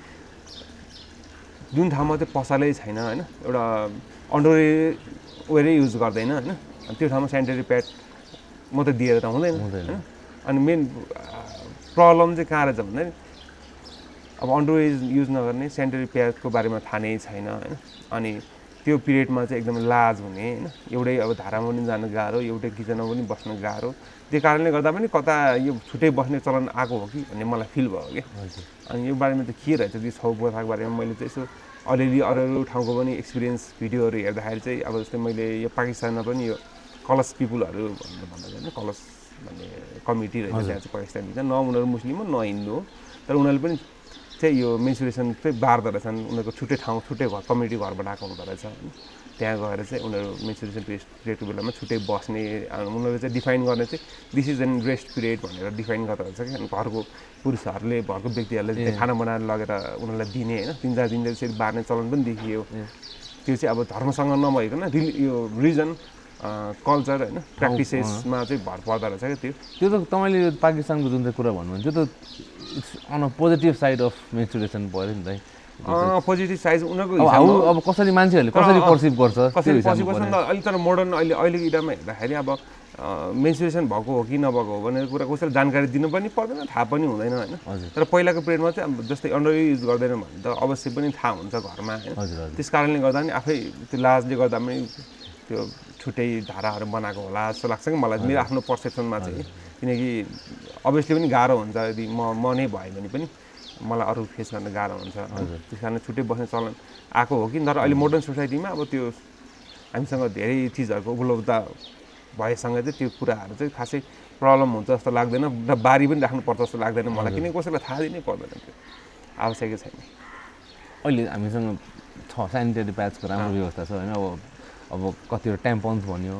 जुन ठाउँमा चाहिँ पसलै छैन होइन एउटा अन्डरवेयरै युज गर्दैन होइन त्यो ठाउँमा सेनिटरी प्याड मात्रै दिएर त हुँदैन होइन अनि मेन प्रब्लम चाहिँ कहाँ रहेछ भन्दाखेरि अब अन्डरवेयर युज नगर्ने सेनिटरी प्याडको बारेमा थाहा नै छैन होइन अनि त्यो पिरियडमा चाहिँ एकदमै लाज हुने होइन एउटै अब धारामा पनि जान गाह्रो एउटै किचनमा पनि बस्न गाह्रो त्यो कारणले गर्दा पनि कता यो छुट्टै बस्ने चलन आएको हो कि भन्ने मलाई फिल भयो क्या अनि यो बारेमा त के रहेछ त्यो छौ प्रथाको बारेमा मैले चाहिँ यसो अलिअलि अरू ठाउँको पनि एक्सपिरियन्स भिडियोहरू हेर्दाखेरि चाहिँ अब जस्तै मैले यो पाकिस्तानमा पनि यो कलस पिपुलहरू भन्दा होइन कलस भन्ने कमिटी रहेछ त्यहाँ चाहिँ पाकिस्तानी न उनीहरू मुस्लिम हो न हिन्दू हो तर उनीहरूले पनि चाहिँ यो मेन्सुरेसन चाहिँ बार्दो रहेछन् उनीहरूको छुट्टै ठाउँ छुट्टै घर कम्युनिटी घरबाट आएको हुँदो रहेछ त्यहाँ गएर चाहिँ उनीहरू मेन्सुरेसन पिरियडको बेलामा छुट्टै बस्ने उनीहरूले चाहिँ डिफाइन गर्ने चाहिँ this is an rest period भनेर डिफाइन गर्दो रहेछ कि अनि घरको पुरुषहरूले घरको व्यक्तिहरूले चाहिँ खाना बनाएर लगेर उनीहरूलाई दिने होइन 3-4 दिन त्यसरी बार्ने चलन पनि देखियो त्यो चाहिँ अब धर्मसँग नभइकन यो रिजन कल्चर होइन प्र्याक्टिसेसमा चाहिँ भर पर्दो रहेछ क्या त्यो त तपाईँले पाकिस्तानको जुन चाहिँ कुरा भन्नुभयो त्यो त it's on a positive side of mensuration पऱ्यो नि त पोजिटिभ साइज उनीहरूको अब कसरी मान्छेहरूले कसरी पर्सिभ गर्छ कसरी पर्सिभ गर्छ नि त अहिले तर मोडर्न अहिलेको इरामा हेर्दाखेरि अब मेन्सुरेसन भएको हो कि नभएको हो भनेर कुरा कसैलाई जानकारी दिनु पनि पर्दैन थाहा पनि हुँदैन होइन तर पहिलाको पिरियडमा चाहिँ अब जस्तै अन्डर युज गर्दैन भने त अवश्य पनि थाहा हुन्छ घरमा होइन त्यस कारणले गर्दा नि आफै त्यो लाजले गर्दा पनि त्यो छुट्टै धाराहरू बनाएको होला जस्तो लाग्छ कि मलाई मेरो आफ्नो पर्सेप्सनमा चाहिँ किनकि अभियसली पनि गाह्रो हुन्छ यदि म नै भयो भने पनि मलाई अरू फेस गर्न गाह्रो हुन्छ त्यस कारण छुट्टै बस्ने चलन आएको हो कि तर अहिले मोडर्न सोसाइटीमा अब त्यो हामीसँग धेरै चिजहरूको उपलब्ध भएसँग चाहिँ त्यो कुराहरू चाहिँ खासै प्रब्लम हुन्छ जस्तो लाग्दैन र बारी पनि राख्नुपर्छ जस्तो लाग्दैन मलाई किनकि कसैलाई थाहा दिनै पर्दैन त्यो आवश्यकै छैन अहिले हामीसँग छ सेनिटरी प्याड्सको राम्रो व्यवस्था छ होइन अब कतिवटा ट्याम्पन्स भन्यो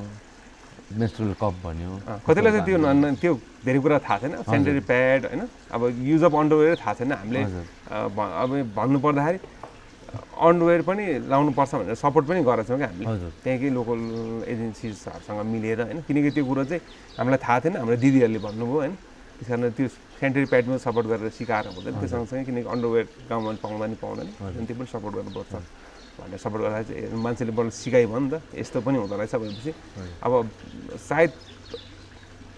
मेन्स्ट्रुअल कप भन्यो कतिलाई चाहिँ त्यो धेरै कुरा थाहा छैन सेनिटरी प्याड होइन अब युज अफ अन्डरवेयर थाहा छैन हामीले अब भन्नुपर्दाखेरि अन्डरवेयर पनि लाउनुपर्छ भनेर सपोर्ट पनि गरेको छौँ क्या हामीले त्यहाँकै लोकल एजेन्सिजहरूसँग मिलेर होइन किनकि त्यो कुरो चाहिँ हामीलाई थाहा थिएन हाम्रो दिदीहरूले भन्नुभयो होइन त्यस कारण त्यो सेनिटरी प्याडमा सपोर्ट गरेर सिकाएर हुँदैन त्यो सँगसँगै किनकि अन्डरवेयर गाउँमा पाउँदैन अनि त्यो पनि सपोर्ट गर्नुपर्छ भनेर सपोर्ट गर्दा चाहिँ मान्छेले बल्ल सिकाइ भयो नि त यस्तो पनि हुँदो रहेछ भनेपछि अब सायद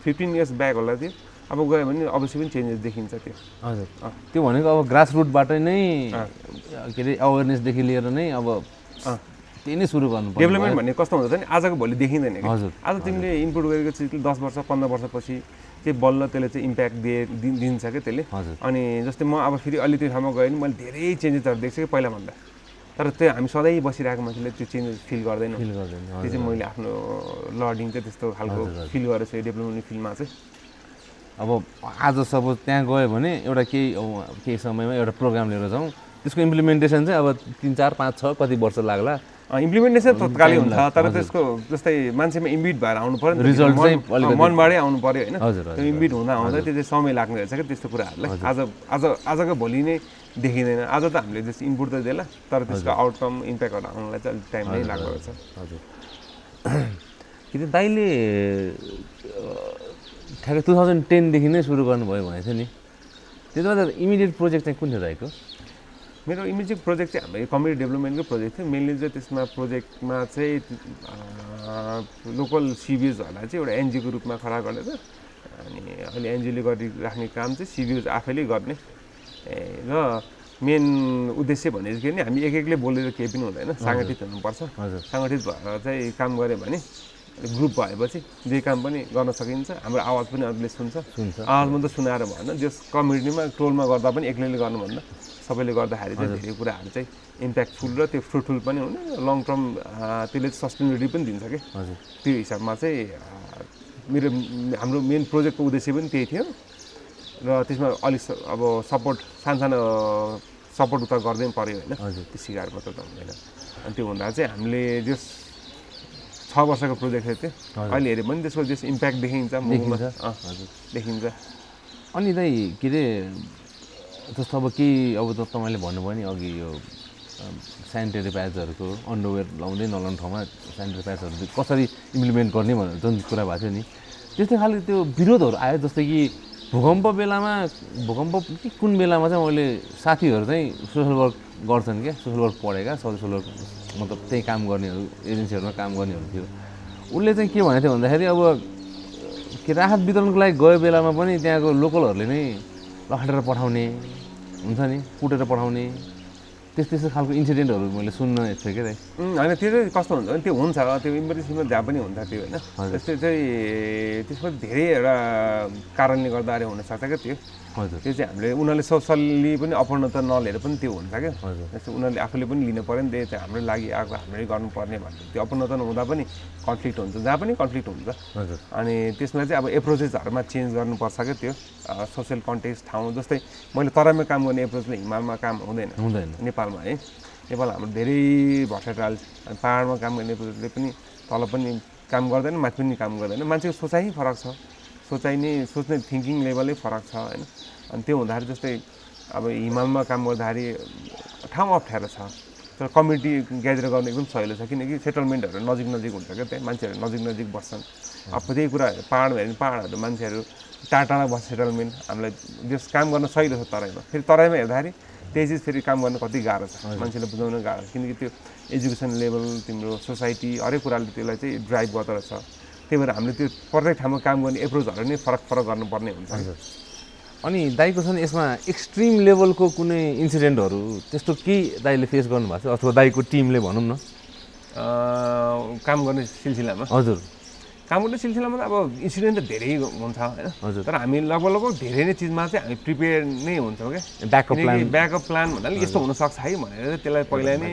15 इयर्स ब्याक होला त्यो अब गयो भने अवश्य पनि चेन्जेस देखिन्छ त्यो हजुर त्यो भनेको अब ग्रास रुटबाट नै के अरे अवेरनेसदेखि लिएर नै अब त्यही नै सुरु गर्नु पर्छ डेभलपमेन्ट भन्ने कस्तो हुन्छ नि आजको भोलि देखिँदैन कि आज तिमीले इनपुट गरेको चिजले 10 वर्ष 15 वर्षपछि चाहिँ बल्ल त्यसले चाहिँ इम्प्याक्ट दिन्छ क्या त्यसले अनि जस्तै म अब फेरि अलि त्यो ठाउँमा गएँ नि मैले धेरै चेन्जेसहरू देख्छु कि पहिलाभन्दा तर त्यो हामी सधैँ बसिरहेको मान्छेले त्यो चेन्जेस फिल गर्दैन त्यो चाहिँ मैले आफ्नो लर्निङ चाहिँ त्यस्तो खालको फिल गरेको छु डेभलपमेन्ट फिल्डमा चाहिँ अब आज सपोज त्यहाँ गयो भने एउटा केही समयमा एउटा प्रोग्राम लिएर जाउँ त्यसको इम्प्लिमेन्टेसन चाहिँ अब 3, 4, 5, 6 कति वर्ष लाग्ला इम्प्लिमेन्टेसन तत्कालै हुन्छ तर त्यसको जस्तै मान्छेमा इम्बिट भएर आउनु पर्यो रिजल्ट चाहिँ मनबाटै आउनु पर्यो होइन त्यो इम्बिट हुँदा त्यो चाहिँ समय लाग्ने रहेछ क्या त्यस्तो कुराहरूलाई आजको भोलि नै देखिँदैन आज त हामीले जस्तो इनपुट त दिएला तर त्यसको आउटकम इम्प्याक्टहरू आउनलाई चाहिँ अलिक टाइम नै लाग्दो रहेछ हजुर किन दाइले ठ्याक्कै 2010 देखि नै सुरु गर्नुभयो भनेको थियो नि त्यसमा त इमिडिएट प्रोजेक्ट चाहिँ कुन थियो रहेको मेरो इमिडिएट प्रोजेक्ट चाहिँ हाम्रो कम्युनिटी डेभलपमेन्टकै प्रोजेक्ट थियो मेनली चाहिँ त्यसमा प्रोजेक्टमा चाहिँ लोकल सिभिजहरूलाई चाहिँ एउटा एनजिओको रूपमा खडा गरेर अनि अहिले एनजिओले गरिराख्ने काम चाहिँ सिभिज आफैले गर्ने र मेन उद्देश्य भनेको के नि हामी एकले बोलेर केही पनि हुँदैन सङ्गठित हुनुपर्छ सङ्गठित भएर चाहिँ काम गऱ्यो भने ग्रुप भएपछि जे काम पनि गर्न सकिन्छ हाम्रो आवाज पनि अरूले सुन्छ आवाज मात्रै सुनाएर भएन जस कम्युनिटीमा टोलमा गर्दा पनि एक्लैले गर्नुभन्दा सबैले गर्दाखेरि चाहिँ धेरै कुराहरू चाहिँ इम्प्याक्टफुल र त्यो फ्रुटफुल पनि हुने लङ टर्म त्यसले सस्टेनेबिलिटी पनि दिन्छ कि त्यो हिसाबमा चाहिँ हाम्रो मेन प्रोजेक्टको उद्देश्य पनि त्यही थियो र त्यसमा अलिक अब सपोर्ट सानो सपोर्ट उता गर्दै पऱ्यो होइन त्यो सिकार मात्र त हुँदैन अनि त्यो हुँदा चाहिँ हामीले जस 6 वर्षको प्रोजेक्ट थियो त्यो अहिले हेऱ्यो भने त्यसको जस इम्प्याक्ट देखिन्छ देखिन्छ अनि दाइ के अरे जस्तो अब केही अब तपाईँले भन्नुभयो नि अघि यो सेनिटरी प्याड्सहरूको अन्डरवेयर लाउँदै नलाउने ठाउँमा सेनिटरी प्याड्सहरू कसरी इम्प्लिमेन्ट गर्ने भनेर जुन कुरा भएको थियो नि त्यस्तै खालको त्यो विरोधहरू आयो जस्तै कि भूकम्प बेलामा भूकम्प कि कुन बेलामा चाहिँ मैले साथीहरू चाहिँ सोसल वर्क गर्छन् क्या सोसल वर्क पढेका सोसल वर्क मतलब त्यही काम गर्नेहरू एजेन्सीहरूमा काम गर्नेहरू थियो उसले चाहिँ के भनेको थियो भन्दाखेरि अब के राहत वितरणको लागि गयो बेलामा पनि त्यहाँको लोकलहरूले नै लखेटेर पठाउने हुन्छ नि कुटेर पठाउने त्यस्तो खालको इन्सिडेन्टहरू मैले सुन्न थिएँ क्या दाइ। होइन त्यो चाहिँ कस्तो हुन्छ भने त्यो हुन्छ त्यो इमर्जेन्सीमा जहाँ पनि हुन्छ त्यो होइन त्यस्तो चाहिँ त्यसमा धेरै एउटा कारणले गर्दाखेरि हुनसक्छ क्या त्यो हजुर त्यो चाहिँ हामीले उनीहरूले सोसल्ली पनि अपनता नलिएर पनि त्यो हुन्छ क्या हजुर जस्तो उनीहरूले आफूले पनि लिनु पऱ्यो नि त्यो हाम्रो लागि आएको हामीले गर्नुपर्ने भन्ने त्यो अपनता नहुँदा पनि कन्फ्लिक्ट हुन्छ जहाँ पनि कन्फ्लिक्ट हुन्छ हजुर अनि त्यसमा चाहिँ अब एप्रोचेसहरूमा चेन्ज गर्नुपर्छ क्या त्यो सोसियल कन्टेक्स्ट ठाउँ जस्तै मैले तराईमा काम गर्ने एप्रोचले हिमालमा काम हुँदैन हुँदैन नेपालमा है नेपाल हाम्रो धेरै भर्सेटाइल पाहाडमा काम गर्ने एप्रोचले पनि तल पनि काम गर्दैन माथि पनि काम गर्दैन मान्छेको सोचाइ फरक छ सोचाइ नै सोच्ने थिङ्किङ लेभलै फरक छ होइन अनि त्यो हुँदाखेरि जस्तै अब हिमालमा काम गर्दाखेरि ठाउँ अप्ठ्यारो छ तर कम्युनिटी ग्यादर गर्ने एकदम सजिलो छ किनकि सेटलमेन्टहरू नजिक नजिक हुन्छ क्या त्यहाँ मान्छेहरू नजिक नजिक बस्छन् अब त्यही कुरा पाहाडमा हेऱ्यो भने पाहाडहरू मान्छेहरू टाढा टाढा बस्छ सेटलमेन्ट हामीलाई जस काम गर्न सजिलो छ तराईमा फेरि तराईमा हेर्दाखेरि त्यही चिज फेरि काम गर्न कति गाह्रो छ मान्छेलाई बुझाउन गाह्रो छ किनकि त्यो एजुकेसन लेभल तिम्रो सोसाइटी हरेक कुराले त्यसलाई चाहिँ ड्राइभ गर्दो रहेछ त्यही भएर हामीले त्यो प्रत्येक ठाउँमा काम गर्ने एप्रोचहरू नै फरक फरक गर्नुपर्ने हुन्छ अनि दाइको छ नि यसमा एक्सट्रिम लेभलको कुनै इन्सिडेन्टहरू त्यस्तो केही दाइले फेस गर्नुभएको छ अथवा दाइको टिमले भनौँ न काम गर्ने सिलसिलामा हजुर काम गर्ने सिलसिलामा त अब इन्सिडेन्ट त धेरै हुन्छ होइन हजुर तर हामी लगभग धेरै नै चिजमा चाहिँ हामी प्रिपेयर नै हुन्छौँ क्या ब्याकअप प्लान ब्याकअप प्लान भन्नाले यस्तो हुनसक्छ है भनेर त्यसलाई पहिला नै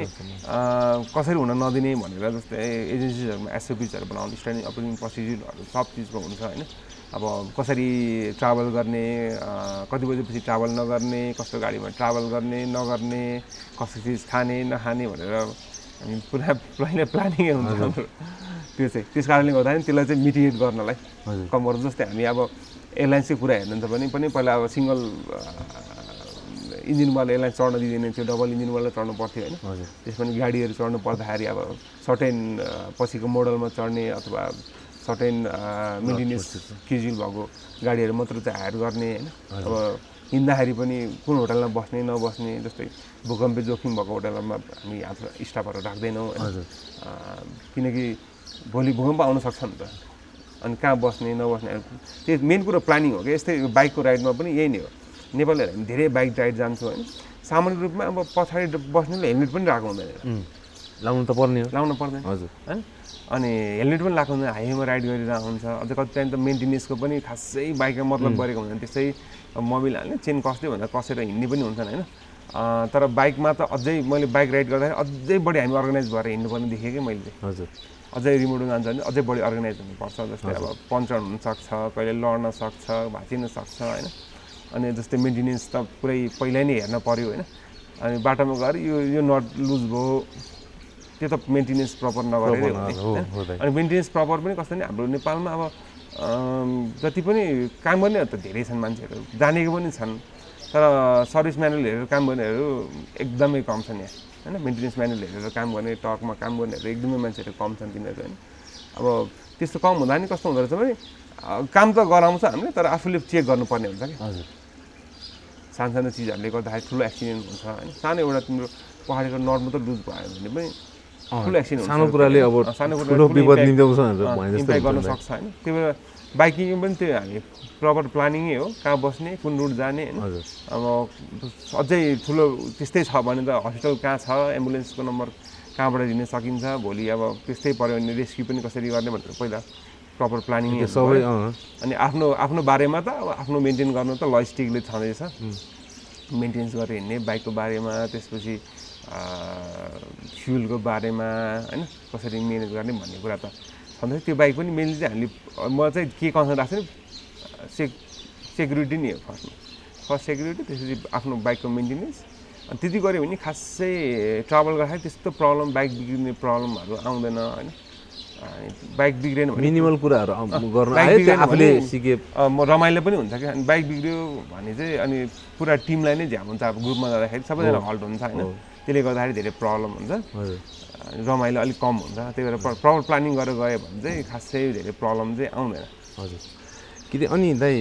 कसरी हुन नदिने भनेर जस्तै एजेन्सिजहरूमा एसओपीहरू बनाउने स्ट्यान्डिङ अपरेटिङ प्रोसिड्युरहरू सब चिजको हुन्छ होइन अब कसरी ट्राभल गर्ने कति बजेपछि ट्राभल नगर्ने कस्तो गाडीमा ट्राभल गर्ने नगर्ने कस्तो चिज खाने नखाने भनेर हामी पुरा पहिला प्लानिङै हुन्छ हाम्रो त्यो चाहिँ त्यस कारणले गर्दाखेरि त्यसलाई चाहिँ मिटिगेट गर्नलाई कमर जस्तै हामी अब एयरलाइन्सको कुरा हेर्नुहुन्छ भने पनि पहिला अब सिङ्गल इन्जिनवाला एयरलाइन्स चढ्न दिँदैन थियो डबल इन्जिनवाला चढ्नु पर्थ्यो होइन त्यसमा पनि गाडीहरू चढ्नु पर्दाखेरि अब सर्टेन पछिको मोडलमा चढ्ने अथवा सर्टेन मेन्टेनेन्स स्केड्युल भएको गाडीहरू मात्र चाहिँ हायर गर्ने होइन अब हिँड्दाखेरि पनि कुन होटलमा बस्ने नबस्ने जस्तै भूकम्प जोखिम भएको होटलमा हामी आफ्नो स्टाफहरू राख्दैनौँ होइन किनकि भोलि भूकम्प आउन सक्छ नि त अनि कहाँ बस्ने नबस्ने त्यो मेन कुरो प्लानिङ हो कि यस्तै बाइकको राइडमा पनि यही नै हो नेपालहरू हामी धेरै बाइक राइड जान्छौँ होइन सामान्य रूपमा अब पछाडि बस्नेले हेलमेट पनि राखेको हुँदैन लाउनु त पर्ने हो लाउनु पर्दैन हजुर होइन अनि हेलमेट पनि लगाएको हुँदैन हाइवेमा राइड गरिरहेको हुन्छ अझै कति टाइम त मेन्टेनेन्सको पनि खासै बाइकमा मतलब गरेको हुँदैन त्यसै मोबिल हाल्ने चेन कस्दै भन्दा कसेर हिँड्ने पनि हुन्छन् होइन तर बाइकमा त अझै मैले बाइक राइड गर्दाखेरि अझै बढी हामी अर्गनाइज भएर हिँड्नुपर्ने देखेँ कि मैले हजुर अझै रिमोट जान्छ भने अझै बढी अर्गनाइज हुनुपर्छ जस्तै अब पङ्चर हुनसक्छ कहिले लड्न सक्छ भाँचिन सक्छ होइन अनि जस्तै मेन्टेनेन्स त पुरै पहिल्यै नै हेर्न पऱ्यो होइन अनि बाटोमा गएर यो नट लुज भयो त्यो त मेन्टेनेन्स प्रपर नगरेर हुने अनि मेन्टेनेन्स प्रपर पनि कस्तो नि हाम्रो नेपालमा अब जति पनि काम गर्ने त धेरै छन् मान्छेहरू जानेको पनि छन् तर सर्भिस म्यानुअल हेरेर काम गर्नेहरू एकदमै कम छन् यहाँ होइन मेन्टेनेन्स म्यानुअल हेरेर काम गर्ने टर्कमा काम गर्नेहरू एकदमै मान्छेहरू कम छन् तिनीहरू होइन अब त्यस्तो कम हुँदा नि कस्तो हुँदो रहेछ भने काम त गराउँछ हामीले तर आफूले चेक गर्नुपर्ने हुन्छ कि हजुर सानो चिजहरूले गर्दाखेरि ठुलो एक्सिडेन्ट हुन्छ होइन सानो एउटा तिम्रो पहाडीको नट मात्रै लुज भयो भने पनि ठुलो एक्सिडेन्ट हुन्छ सानो कुराले अब ठुलो विपद निम्त्याउँछ भनेर इम्प्याक्ट गर्न सक्छ होइन त्यही भएर बाइकिङ पनि त्यो हामी प्रपर प्लानिङै हो कहाँ बस्ने कुन रुट जाने होइन अब अझै ठुलो त्यस्तै छ भने त हस्पिटल कहाँ छ एम्बुलेन्सको नम्बर कहाँबाट लिन सकिन्छ भोलि अब त्यस्तै पऱ्यो भने रेस्क्यु पनि कसरी गर्ने भनेर पहिला प्रपर प्लानिङ सबै अनि आफ्नो बारेमा त अब आफ्नो मेन्टेन गर्नु त लजिस्टिकले छँदैछ मेन्टेनेन्स गरेर हिँड्ने बाइकको बारेमा त्यसपछि फ्युलको बारेमा होइन कसरी म्यानेज गर्ने भन्ने कुरा त छँदैछ त्यो बाइक पनि मेनली चाहिँ हामीले म चाहिँ के कन्सर्न राख्छु नि सेक्युरिटी नै हो फर्स्ट सेक्युरिटी त्यसपछि आफ्नो बाइकको मेन्टेनेन्स अनि त्यति गऱ्यो भने खासै ट्राभल गर्दाखेरि त्यस्तो प्रब्लम बाइक बिग्रिने प्रब्लमहरू आउँदैन होइन बाइक बिग्रेन भने मिनिमल कुराहरू गर्नु आफूले सिके म रमाइलो पनि हुन्छ क्या अनि बाइक बिग्रियो भने चाहिँ अनि पुरा टिमलाई नै झ्याम हुन्छ अब ग्रुपमा जाँदाखेरि सबैजना हल्ट हुन्छ होइन त्यसले गर्दाखेरि धेरै प्रब्लम हुन्छ रमाइलो अलिक कम हुन्छ त्यही भएर प्रपर प्लानिङ गरेर गयो भने चाहिँ खासै धेरै प्रब्लम चाहिँ आउँदैन हजुर कि अनि दाइ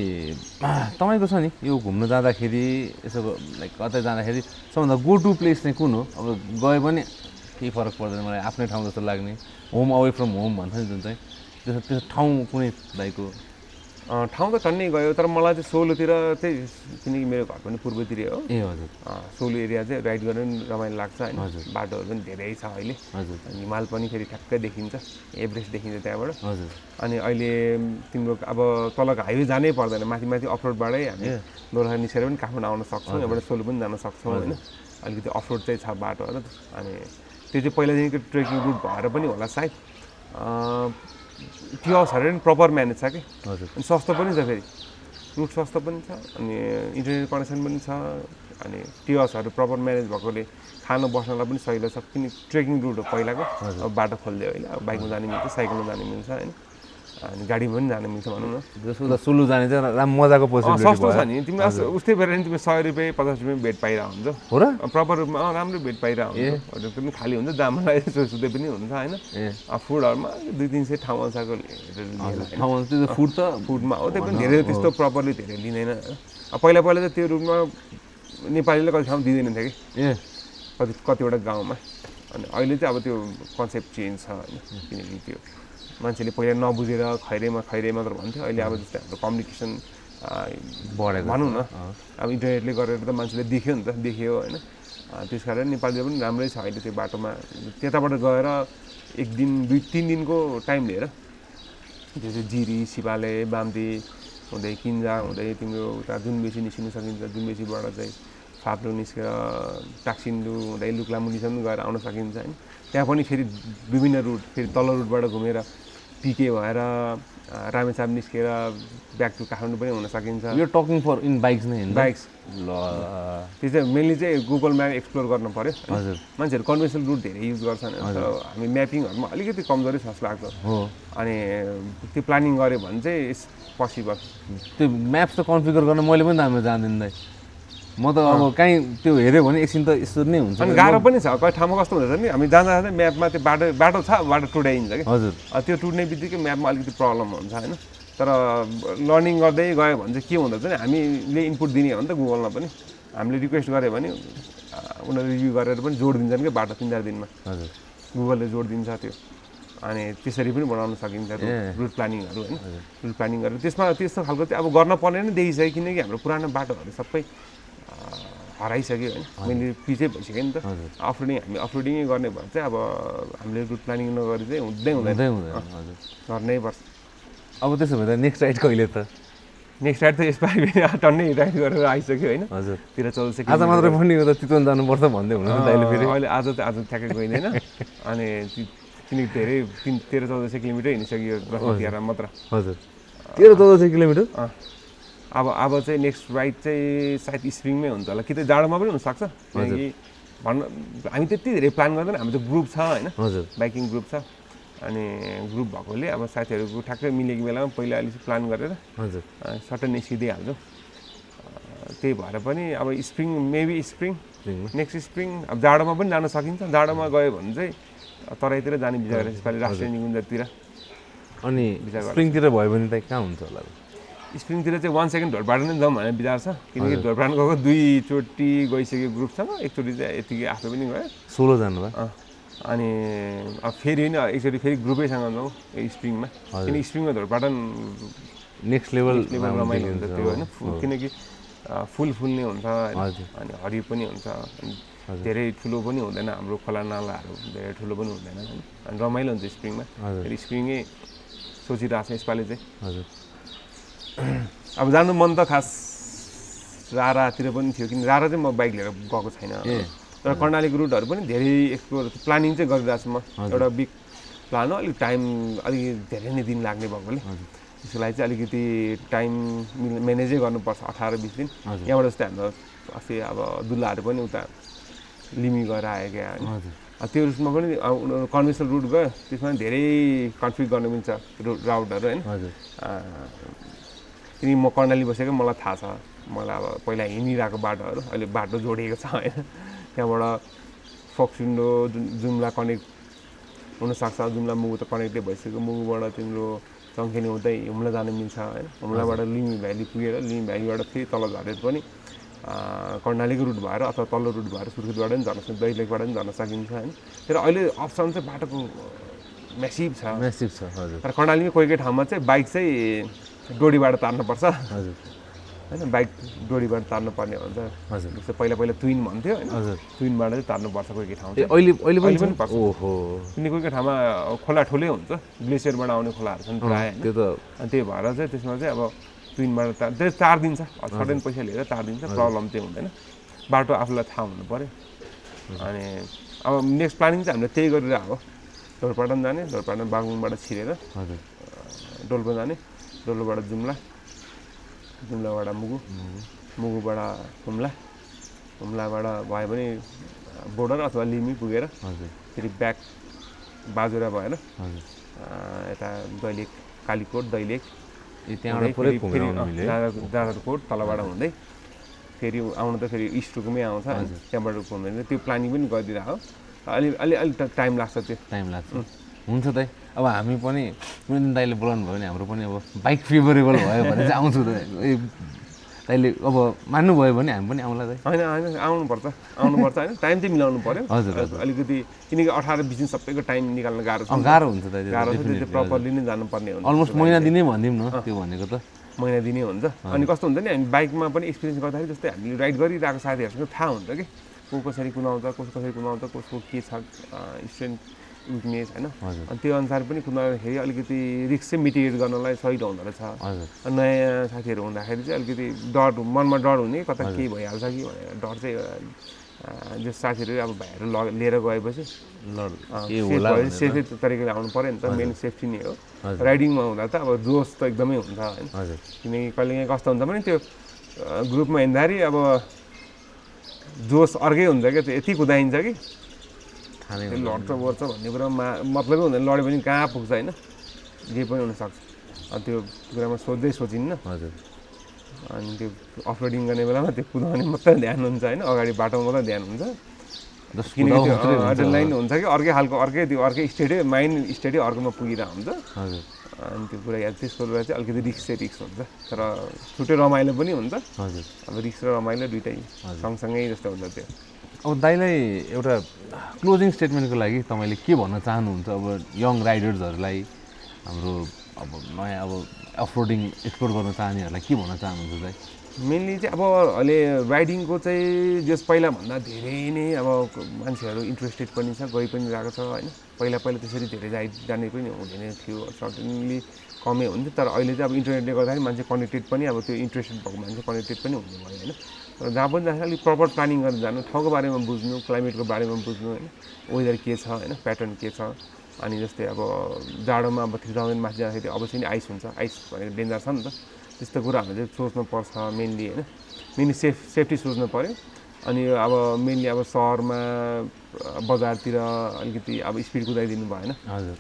तपाईँको छ नि यो घुम्न जाँदाखेरि यसो लाइक कतै जाँदाखेरि सबभन्दा गो टु प्लेस चाहिँ कुन हो अब गए पनि केही फरक पर्दैन मलाई आफ्नै ठाउँ जस्तो लाग्ने होम अवे फ्रम होम भन्छ नि जुन चाहिँ त्यस्तो ठाउँ कुनै दाइको ठाउँ त टन्नै गयो तर मलाई चाहिँ सोलोतिर चाहिँ किनकि मेरो घर पनि पूर्वतिर हो ए हजुर सोलो एरिया चाहिँ राइड गर्न पनि रमाइलो लाग्छ होइन बाटोहरू पनि धेरै छ अहिले हजुर हिमाल पनि फेरि ठ्याक्कै देखिन्छ एभरेस्ट देखिन्छ त्यहाँबाट हजुर अनि अहिले तिम्रो अब तलको हाइवे जानै पर्दैन माथि माथि अफरोडबाटै हामी दोलखा निस्केर पनि काठमाडौँ आउन सक्छौँ यहाँबाट सोलो पनि जान सक्छौँ होइन अलिकति अफरोड चाहिँ छ बाटोहरू अनि त्यो चाहिँ पहिलादेखिको ट्रेकिङ रुट भएर पनि होला सायद टी हाउसहरू पनि प्रपर म्यानेज छ कि हजुर अनि सस्तो पनि छ फेरि रुट सस्तो पनि छ अनि इन्टरनेट कनेक्सन पनि छ अनि टी हाउसहरू प्रपर म्यानेज भएकोले खानु बस्नलाई पनि सजिलो छ किन ट्रेकिङ रुट हो पहिलाको अब बाटो खोलिदियो होइन अब बाइकमा जानु मिल्छ साइकलमा जानु मिल्छ होइन अनि गाडीमा पनि जानु मिल्छ भनौँ न जसो त सुलु जाने चाहिँ राम्रो मजाको पोसिबिलिटी सस्तो छ नि तिमी उस्तै बेर नि तिमी 100 रुपियाँ 50 रुपियाँ बेड पाइरहेको हुन्छ हो र प्रपर रूपमा राम्रो बेड पाइरहेको हुन्छ होटल पनि खाली हुन्छ जामलाई सुत्दै पनि हुन्छ होइन फुडहरूमा 200-300 ठाउँ अनुसारको ठाउँ त्यो फुड त फुडमा हो त्यो पनि धेरै त्यस्तो प्रपरली धेरै लिँदैन पहिला पहिला त त्यो रूपमा नेपालीले कति ठाउँ दिँदैन थियो कि कतिवटा गाउँमा अनि अहिले चाहिँ अब त्यो कन्सेप्ट चेन्ज छ होइन किनकि त्यो मान्छेले पहिला नबुझेर खैरे मात्र भन्थ्यो अहिले अब जस्तै हाम्रो कम्युनिकेसन बढेको भनौँ न अब इन्टरनेटले गरेर त मान्छेले देख्यो नि त देख्यो होइन त्यस कारण नेपालीले पनि राम्रै छ अहिले त्यो बाटोमा त्यताबाट गएर 1 दिन 2-3 दिनको टाइम लिएर त्यो चाहिँ जिरी सिपाले बाम्ती हुँदै किन्जा हुँदै तिम्रो उता जुनबेसी निस्किनु सकिन्छ जुनबेसीबाट चाहिँ फाप्लो निस्केर टाक्सिन्डु हुँदै लुक्लामुनिसम्म गएर आउन सकिन्छ होइन त्यहाँ पनि फेरि विभिन्न रुट फेरि तल्लो रुटबाट घुमेर पिके भएर रामेछाप निस्केर ब्याक टु काठमाडौँ पनि हुन सकिन्छ यो टकिङ फर इन बाइक्स नै हैन बाइक्स ल त्यो चाहिँ मेनली चाहिँ गुगल म्याप एक्सप्लोर गर्नु पर्यो हजुर मान्छेहरू कन्भेन्सनल रुट धेरै युज गर्छन् तर हामी म्यापिङहरुमा अलिकति कमजोरी छ जस्तो लाग्छ हो अनि त्यो प्लानिङ गर्यो भने चाहिँ इट्स पोसिबल त्यो म्याप्स त कन्फिगर गर्न मैले पनि राम्रो जान्दिनँ दाइ म त अब कहीँ त्यो हेऱ्यो भने एकछिन त यस्तो नै हुन्छ अनि गाह्रो पनि छ कहीँ ठाउँमा कस्तो हुन्छ नि हामी जाँदा जाँदै म्यापमा त्यो बाटो छ बाटो टुटाइन्छ कि हजुर त्यो टुट्ने बित्तिकै म्यापमा अलिकति प्रब्लम हुन्छ होइन तर लर्निङ गर्दै गयो भने चाहिँ के हुँदो रहेछ नि हामीले इनपुट दिने हो नि त गुगलमा पनि हामीले रिक्वेस्ट गऱ्यो भने उनीहरूले रिभ्यू गरेर पनि जोड दिन्छन् कि बाटो 3-4 दिनमा हजुर गुगलले जोड दिन्छ त्यो अनि त्यसरी पनि बनाउन सकिन्छ रुट प्लानिङहरू होइन रुट प्लानिङ गरेर त्यसमा त्यस्तो खालको चाहिँ अब गर्न पर्ने नै देखिसक्यो किनकि हाम्रो पुरानो बाटोहरू सबै हराइसक्यो होइन मैले पिचै भइसक्यो नि त हामी अफरोडिङै गर्ने भने चाहिँ अब हामीले रुट प्लानिङ नगरी चाहिँ हुँदैन गर्नै पर्छ अब त्यसो भए त नेक्स्ट राइड कहिले त नेक्स्ट राइड त यसपालि टन्नै राइड गरेर आइसक्यो होइन हजुर 13-14 आज मात्रै पनि हो त चितवन जानुपर्छ भन्दै हुनु त अहिले फेरि अहिले आज ठ्याक्कै गइँदैन अनि किनकि धेरै 13-14 किलोमिटर हिँडिसक्यो बस्तीतिर मात्र हजुर 13-14 किलोमिटर अब चाहिँ नेक्स्ट राइड चाहिँ सायद स्प्रिङमै हुन्छ होला कि त जाडोमा पनि हुनसक्छ किनकि हामी त्यति धेरै प्लान गर्दैन हाम्रो त ग्रुप छ होइन हजुर बाइकिङ ग्रुप छ अनि ग्रुप भएकोले अब साथीहरूको ठ्याक्कै मिलेको बेलामा पहिला अलिक प्लान गरेर हजुर सट्टै निस्किदिइहाल्छौँ त्यही भएर पनि अब spring maybe spring next spring अब जाडोमा पनि जान सकिन्छ जाडोमा गयो भने चाहिँ तराईतिर जाने विचार गरेर यसपालि राष्ट्रिय निकुञ्जतिर अनि स्प्रिङतिर भयो भने त कहाँ हुन्छ होला स्प्रिङतिर चाहिँ 1 सेकेन्ड ढोलपाडा नै जाउँ भन्ने विचार छ किनकि ढोलपाडा गएको 2 चोटि गइसक्यो ग्रुपसँग एकचोटि चाहिँ यतिकै आफै पनि गयो 16 जानु भयो अनि अब फेरि होइन एकचोटि फेरि ग्रुपैसँग जाउँ स्प्रिङमा किनकि स्प्रिङमा ढोलपाडा नेक्स्ट लेभल रमाइलो हुन्छ त्यो होइन किनकि फुल नै हुन्छ अनि हरियो पनि हुन्छ धेरै ठुलो पनि हुँदैन हाम्रो खोला नालाहरू धेरै ठुलो पनि हुँदैन अनि रमाइलो हुन्छ स्प्रिङमा फेरि स्प्रिङै सोचिरहेको छ यसपालि चाहिँ हजुर अब जानु मन त खास रारातिर पनि थियो किन रारा चाहिँ म बाइक लिएर गएको छैन तर कर्णालीको रुटहरू पनि धेरै एक्सप्लोर प्लानिङ चाहिँ गरिरहेको छु म एउटा बिग प्लान हो अलिक टाइम अलिक धेरै नै दिन लाग्ने भएकोले त्यसको लागि चाहिँ अलिकति टाइम म्यानेजै गर्नुपर्छ 18-20 दिन यहाँबाट जस्तै हाम्रो अस्ति अब दुल्लाहरू पनि उता लिमी गएर आयो क्या होइन त्यो रुटमा पनि कन्भेन्सनल रुट गयो त्यसमा धेरै कन्फ्लिक्ट गर्नु मिल्छ राउटहरू होइन किनकि म कर्णाली बसेको मलाई थाहा छ मलाई अब पहिला हिँडिरहेको बाटोहरू अहिले बाटो जोडिएको छ होइन त्यहाँबाट फोक्सुन्डो जुम्ला कनेक्ट हुनसक्छ जुम्ला मुगु त कनेक्टै भइसक्यो मुगुबाट तिम्रो चङ्खेनी हुँदै हुम्ला जानु मिल्छ होइन हुम्लाबाट लिमी भ्याली पुगेर लिमी भ्यालीबाट फेरि तल झरेर पनि कर्णालीको रुट भएर अथवा तल्लो रुट भएर सुर्खेतबाट पनि झर्न सकिन्छ दैलेखबाट पनि झर्न सकिन्छ होइन तर अहिले अप्सन चाहिँ बाटोको म्यासिभ छ हजुर तर कर्णालीमै कोही कोही ठाउँमा चाहिँ बाइक चाहिँ डोरीबाट तार्नुपर्छ हजुर होइन बाइक डोरीबाट तार्नुपर्ने हुन्छ हजुर जस्तो पहिला तुइन भन्थ्यो होइन हजुर तुइनबाट चाहिँ तार्नुपर्छ कोही कोही ठाउँ ए अहिले अहिले पनि पनि पर्छ ओहो किनकि कोही कोही ठाउँमा खोला ठुलै हुन्छ ग्लेसियरबाट आउने खोलाहरू छन् प्रायः होइन त्यो त अनि त्यही भएर चाहिँ त्यसमा चाहिँ अब तुइनबाट त्यो तारिदिन्छ सडन पैसा लिएर तारिदिन्छ प्रब्लम चाहिँ हुँदैन बाटो आफूलाई थाहा हुनु पऱ्यो अनि अब नेक्स्ट प्लानिङ चाहिँ हामीले त्यही गरेर हो ढोरपाटन जाने ढोरपाटन बागलुङबाट छिरेर हजुर डोल्पा जाने डोल्पाबाट जुम्ला जुम्लाबाट मुगु मुगुबाट हुम्ला हुम्लाबाट भयो भने बोर्डर अथवा लिमी पुगेर हजुर फेरि ब्याक बाजुरा भएर हजुर यता दैलेख कालीकोट दैलेख ए त्यहाँबाट पुरै घुमेर आउनु मिल्यो है? जाजरकोट तलबाट हुँदै फेरि आउनु त फेरि इस्ट रुकुमै आउँछ होइन त्यहाँबाट घुमेर त्यो प्लानिङ पनि गरिदिरहेको हो अलि अलि अलि टाइम लाग्छ त्यो टाइम लाग्छ हुन्छ त अब हामी पनि कुनै दिन दाइले बोलाउनु भयो भने हाम्रो पनि अब बाइक फेभरेबल भयो भने चाहिँ आउँछु त ए दाइले अब मान्नुभयो भने हामी पनि आउँला दाइ होइन होइन आउनुपर्छ होइन टाइम चाहिँ मिलाउनु पऱ्यो हजुर, हजुर। अलिकति किनकि 18-20 दिन सबैको टाइम निकाल्न गाह्रो छ गाह्रो हुन्छ दाइ गाह्रो छ त्यो प्रपरली नै जानुपर्ने हुन्छ अलमोस्ट महिना दिनै भनिदिउँ न त्यो भनेको त महिना दिने हुन्छ अनि कस्तो हुन्छ नि हामी बाइकमा पनि एक्सपिरियन्स गर्दाखेरि जस्तै हामीले राइड गरिरहेको साथीहरूसँग थाहा हुन्छ कि को कसरी कुदाउँछ कसरी कुदाउँछ कसको के छ स्ट्रेन्थ विकनेस होइन अनि त्यो अनुसार पनि कुदाउँदाखेरि अलिकति रिस्क चाहिँ मिटिगेट गर्नलाई सजिलो हुँदो रहेछ हजुर नयाँ साथीहरू हुँदाखेरि चाहिँ अलिकति डर मनमा डर हुने कता केही भइहाल्छ कि भनेर डर चाहिँ जो साथीहरू अब भाइहरू लिएर गएपछि के होला सेफै तरिकाले आउनु पऱ्यो नि त मेन सेफ्टी नै हो राइडिङमा हुँदा त अब जोस त एकदमै हुन्छ होइन हजुर किनकि कहिलेकाहीँ कस्तो हुन्छ भने त्यो ग्रुपमा हिँड्दाखेरि अब जोस अर्कै हुन्छ क्या त्यो यति कुदाइन्छ कि थाहा नै त्यो लड्छ वर्छ भन्ने कुरामा मतलबै हुँदैन लड्यो भने कहाँ पुग्छ होइन जे पनि हुनसक्छ अनि त्यो कुरामा सोचिन्न हजुर अनि त्यो अफरोडिङ गर्ने बेलामा त्यो कुदाउने मात्रै ध्यान हुन्छ होइन अगाडि बाटोमा मात्रै ध्यान हुन्छ जस्ट किनकि त्यो एड्रेनालाइन हुन्छ कि अर्कै खालको अर्कै स्टेटै माइन्ड स्टेटै अर्कोमा पुगिरहेको हुन्छ हजुर अनि त्यो कुरा याद त्यसको बेला चाहिँ अलिकति रिक्स हुन्छ तर छुट्टै रमाइलो पनि हुन्छ हजुर अब रिक्स र रमाइलो दुइटै सँगसँगै जस्तो हुन्छ त्यो अब दाइलाई एउटा क्लोजिङ स्टेटमेन्टको लागि तपाईँले के भन्न चाहनुहुन्छ अब यङ राइडर्सहरूलाई हाम्रो अब नयाँ अब अफरोडिङ एक्सप्लोर गर्न चाहनेहरूलाई के भन्न चाहनुहुन्छ दाइ मेनली चाहिँ अब अहिले राइडिङको चाहिँ जस पहिलाभन्दा धेरै नै अब मान्छेहरू इन्ट्रेस्टेड पनि छ गइ पनि रहेको छ होइन पहिला त्यसरी धेरै जाने पनि हुँदैन थियो सर्टेनली कमै हुन्थ्यो तर अहिले चाहिँ अब इन्टरनेटले गर्दाखेरि मान्छे कनेक्टेड पनि अब त्यो इन्ट्रेस्टेड भएको मान्छे कनेक्टेड पनि हुने भयो होइन र जहाँ पनि जाँदाखेरि अलिक प्रपर प्लानिङ गरेर जानु ठाउँको बारेमा बुझ्नु क्लाइमेटको बारेमा बुझ्नु होइन वेदर के छ होइन प्याटर्न के छ अनि जस्तै अब जाडोमा अब 3000 माथि जाँदाखेरि अवश्य नै आइस हुन्छ आइस भनेको डेन्जर छ नि त त्यस्तो कुराहरू चाहिँ सोच्नुपर्छ मेनली होइन मेनली सेफ्टी सोच्नु पऱ्यो अनि अब मेनली अब सहरमा बजारतिर अलिकति अब स्पिड कुदाइदिनु भएन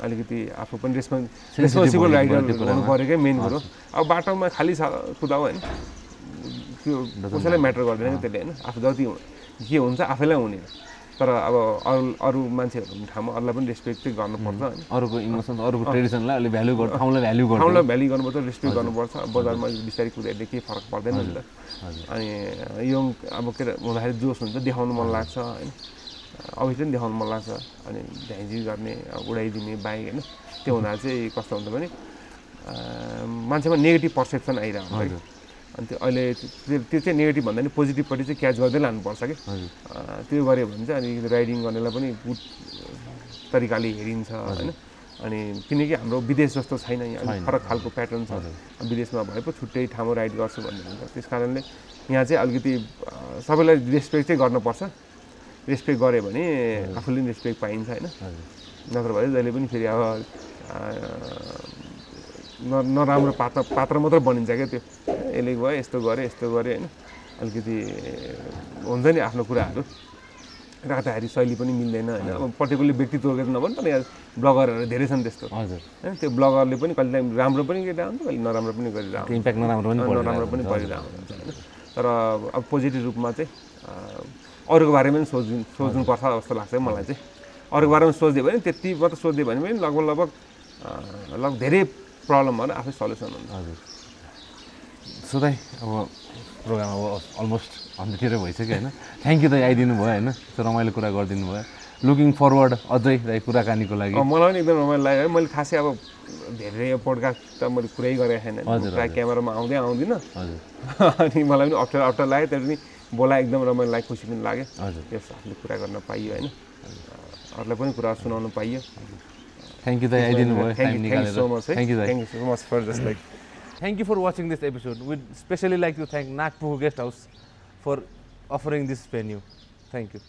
अलिकति आफू पनि रेस्पोन्सिबल राइडर हुनु पऱ्यो क्या मेन कुरो अब बाटोमा खाली छ कुदाऊ होइन त्यो कसैलाई म्याटर गर्दैन त्यसले होइन आफू जति के हुन्छ आफैलाई हुने तर अब अरू मान्छेहरूको ठाउँमा अरूलाई पनि रेस्पेक्ट चाहिँ गर्नुपर्छ होइन अरूको इमोसन अरूको ट्रेडिसनलाई अलि भ्यालु गर्नु ठाउँलाई भ्यालु गर्नुपर्छ रेस्पेक्ट गर्नुपर्छ बजारमा बिस्तारै कुदाइले केही फरक पर्दैन नि त अनि यङ अब के हुँदाखेरि जोस हुन्छ देखाउनु मन लाग्छ होइन अवश्य पनि देखाउनु मन लाग्छ अनि झ्याइझी गर्ने उडाइदिने बाइक होइन त्यो हुँदा चाहिँ कस्तो हुन्छ भने मान्छेमा नेगेटिभ पर्सेप्सन आइरहेको हुन्छ अनि त्यो अहिले त्यो चाहिँ नेगेटिभ भन्दा नि पोजिटिभपट्टि चाहिँ क्याच गर्दै लानुपर्छ कि त्यो गऱ्यो भने चाहिँ अनि राइडिङ गर्नेलाई पनि गुड तरिकाले हेरिन्छ होइन अनि किनकि हाम्रो विदेश जस्तो छैन यहाँ अलिक फरक खालको प्याटर्न छ विदेशमा भए पो छुट्टै ठाउँमा राइड गर्छु भन्ने हुन्छ त्यस कारणले यहाँ चाहिँ अलिकति सबैलाई रेस्पेक्ट चाहिँ गर्नुपर्छ रेस्पेक्ट गऱ्यो भने आफूले पनि रेस्पेक्ट पाइन्छ होइन नत्र भए जहिले पनि फेरि अब नराम्रो पात्र मात्रै बनिन्छ क्या त्यो यसले गयो यस्तो गऱ्यो होइन अलिकति हुन्छ नि आफ्नो कुराहरू राख्दाखेरि शैली पनि मिल्दैन होइन अब पर्टिकुलर व्यक्ति तोकेर नभन् तर यहाँ ब्लगरहरू धेरै छन् त्यस्तो होइन त्यो ब्लगरले पनि कहिले राम्रो पनि गरिरहेको हुन्छ कहिले नराम्रो पनि गरिरहेको हुन्छ इम्प्याक्ट नराम्रो पनि परिरहेको हुन्छ होइन तर अब पोजिटिभ रूपमा चाहिँ अरूको बारेमा पनि सोच्नुपर्छ जस्तो लाग्छ मलाई चाहिँ अरूको बारेमा सोचिदियो भने त्यति मात्र सोचिदियो भने पनि लगभग धेरै प्रब्लमहरू आफै सल्युसन हुन्छ हजुर सो दाइ अब प्रोग्राम अब अलमोस्ट अन्त्यतिर भइसक्यो होइन थ्याङ्क यू दाइ आइदिनु भयो होइन यस्तो रमाइलो कुरा गरिदिनु भयो लुकिङ फरवर्ड अझै दाइ कुराकानीको लागि मलाई पनि एकदम रमाइलो लाग्यो है मैले खासै अब धेरै यो पोडकास्ट त मैले कुरै गरेको छैन प्रायः क्यामेरामा आउँदिनँ हजुर अनि मलाई पनि अप्ठ्यारो लाग्यो तर पनि बोला एकदम रमाइलो लाग्यो खुसी पनि लाग्यो हजुर त्यस आफूले कुरा गर्न पाइयो होइन अरूलाई पनि कुरा सुनाउनु पाइयो थ्याङ्क यू दाइ आइदिनु भयो टाइम निकालेर सो मच है थ्याङ्क यू दाइ thank you so much for just like Thank you for watching this episode. We'd especially like to thank Nagpuku Guest House for offering this venue. Thank you.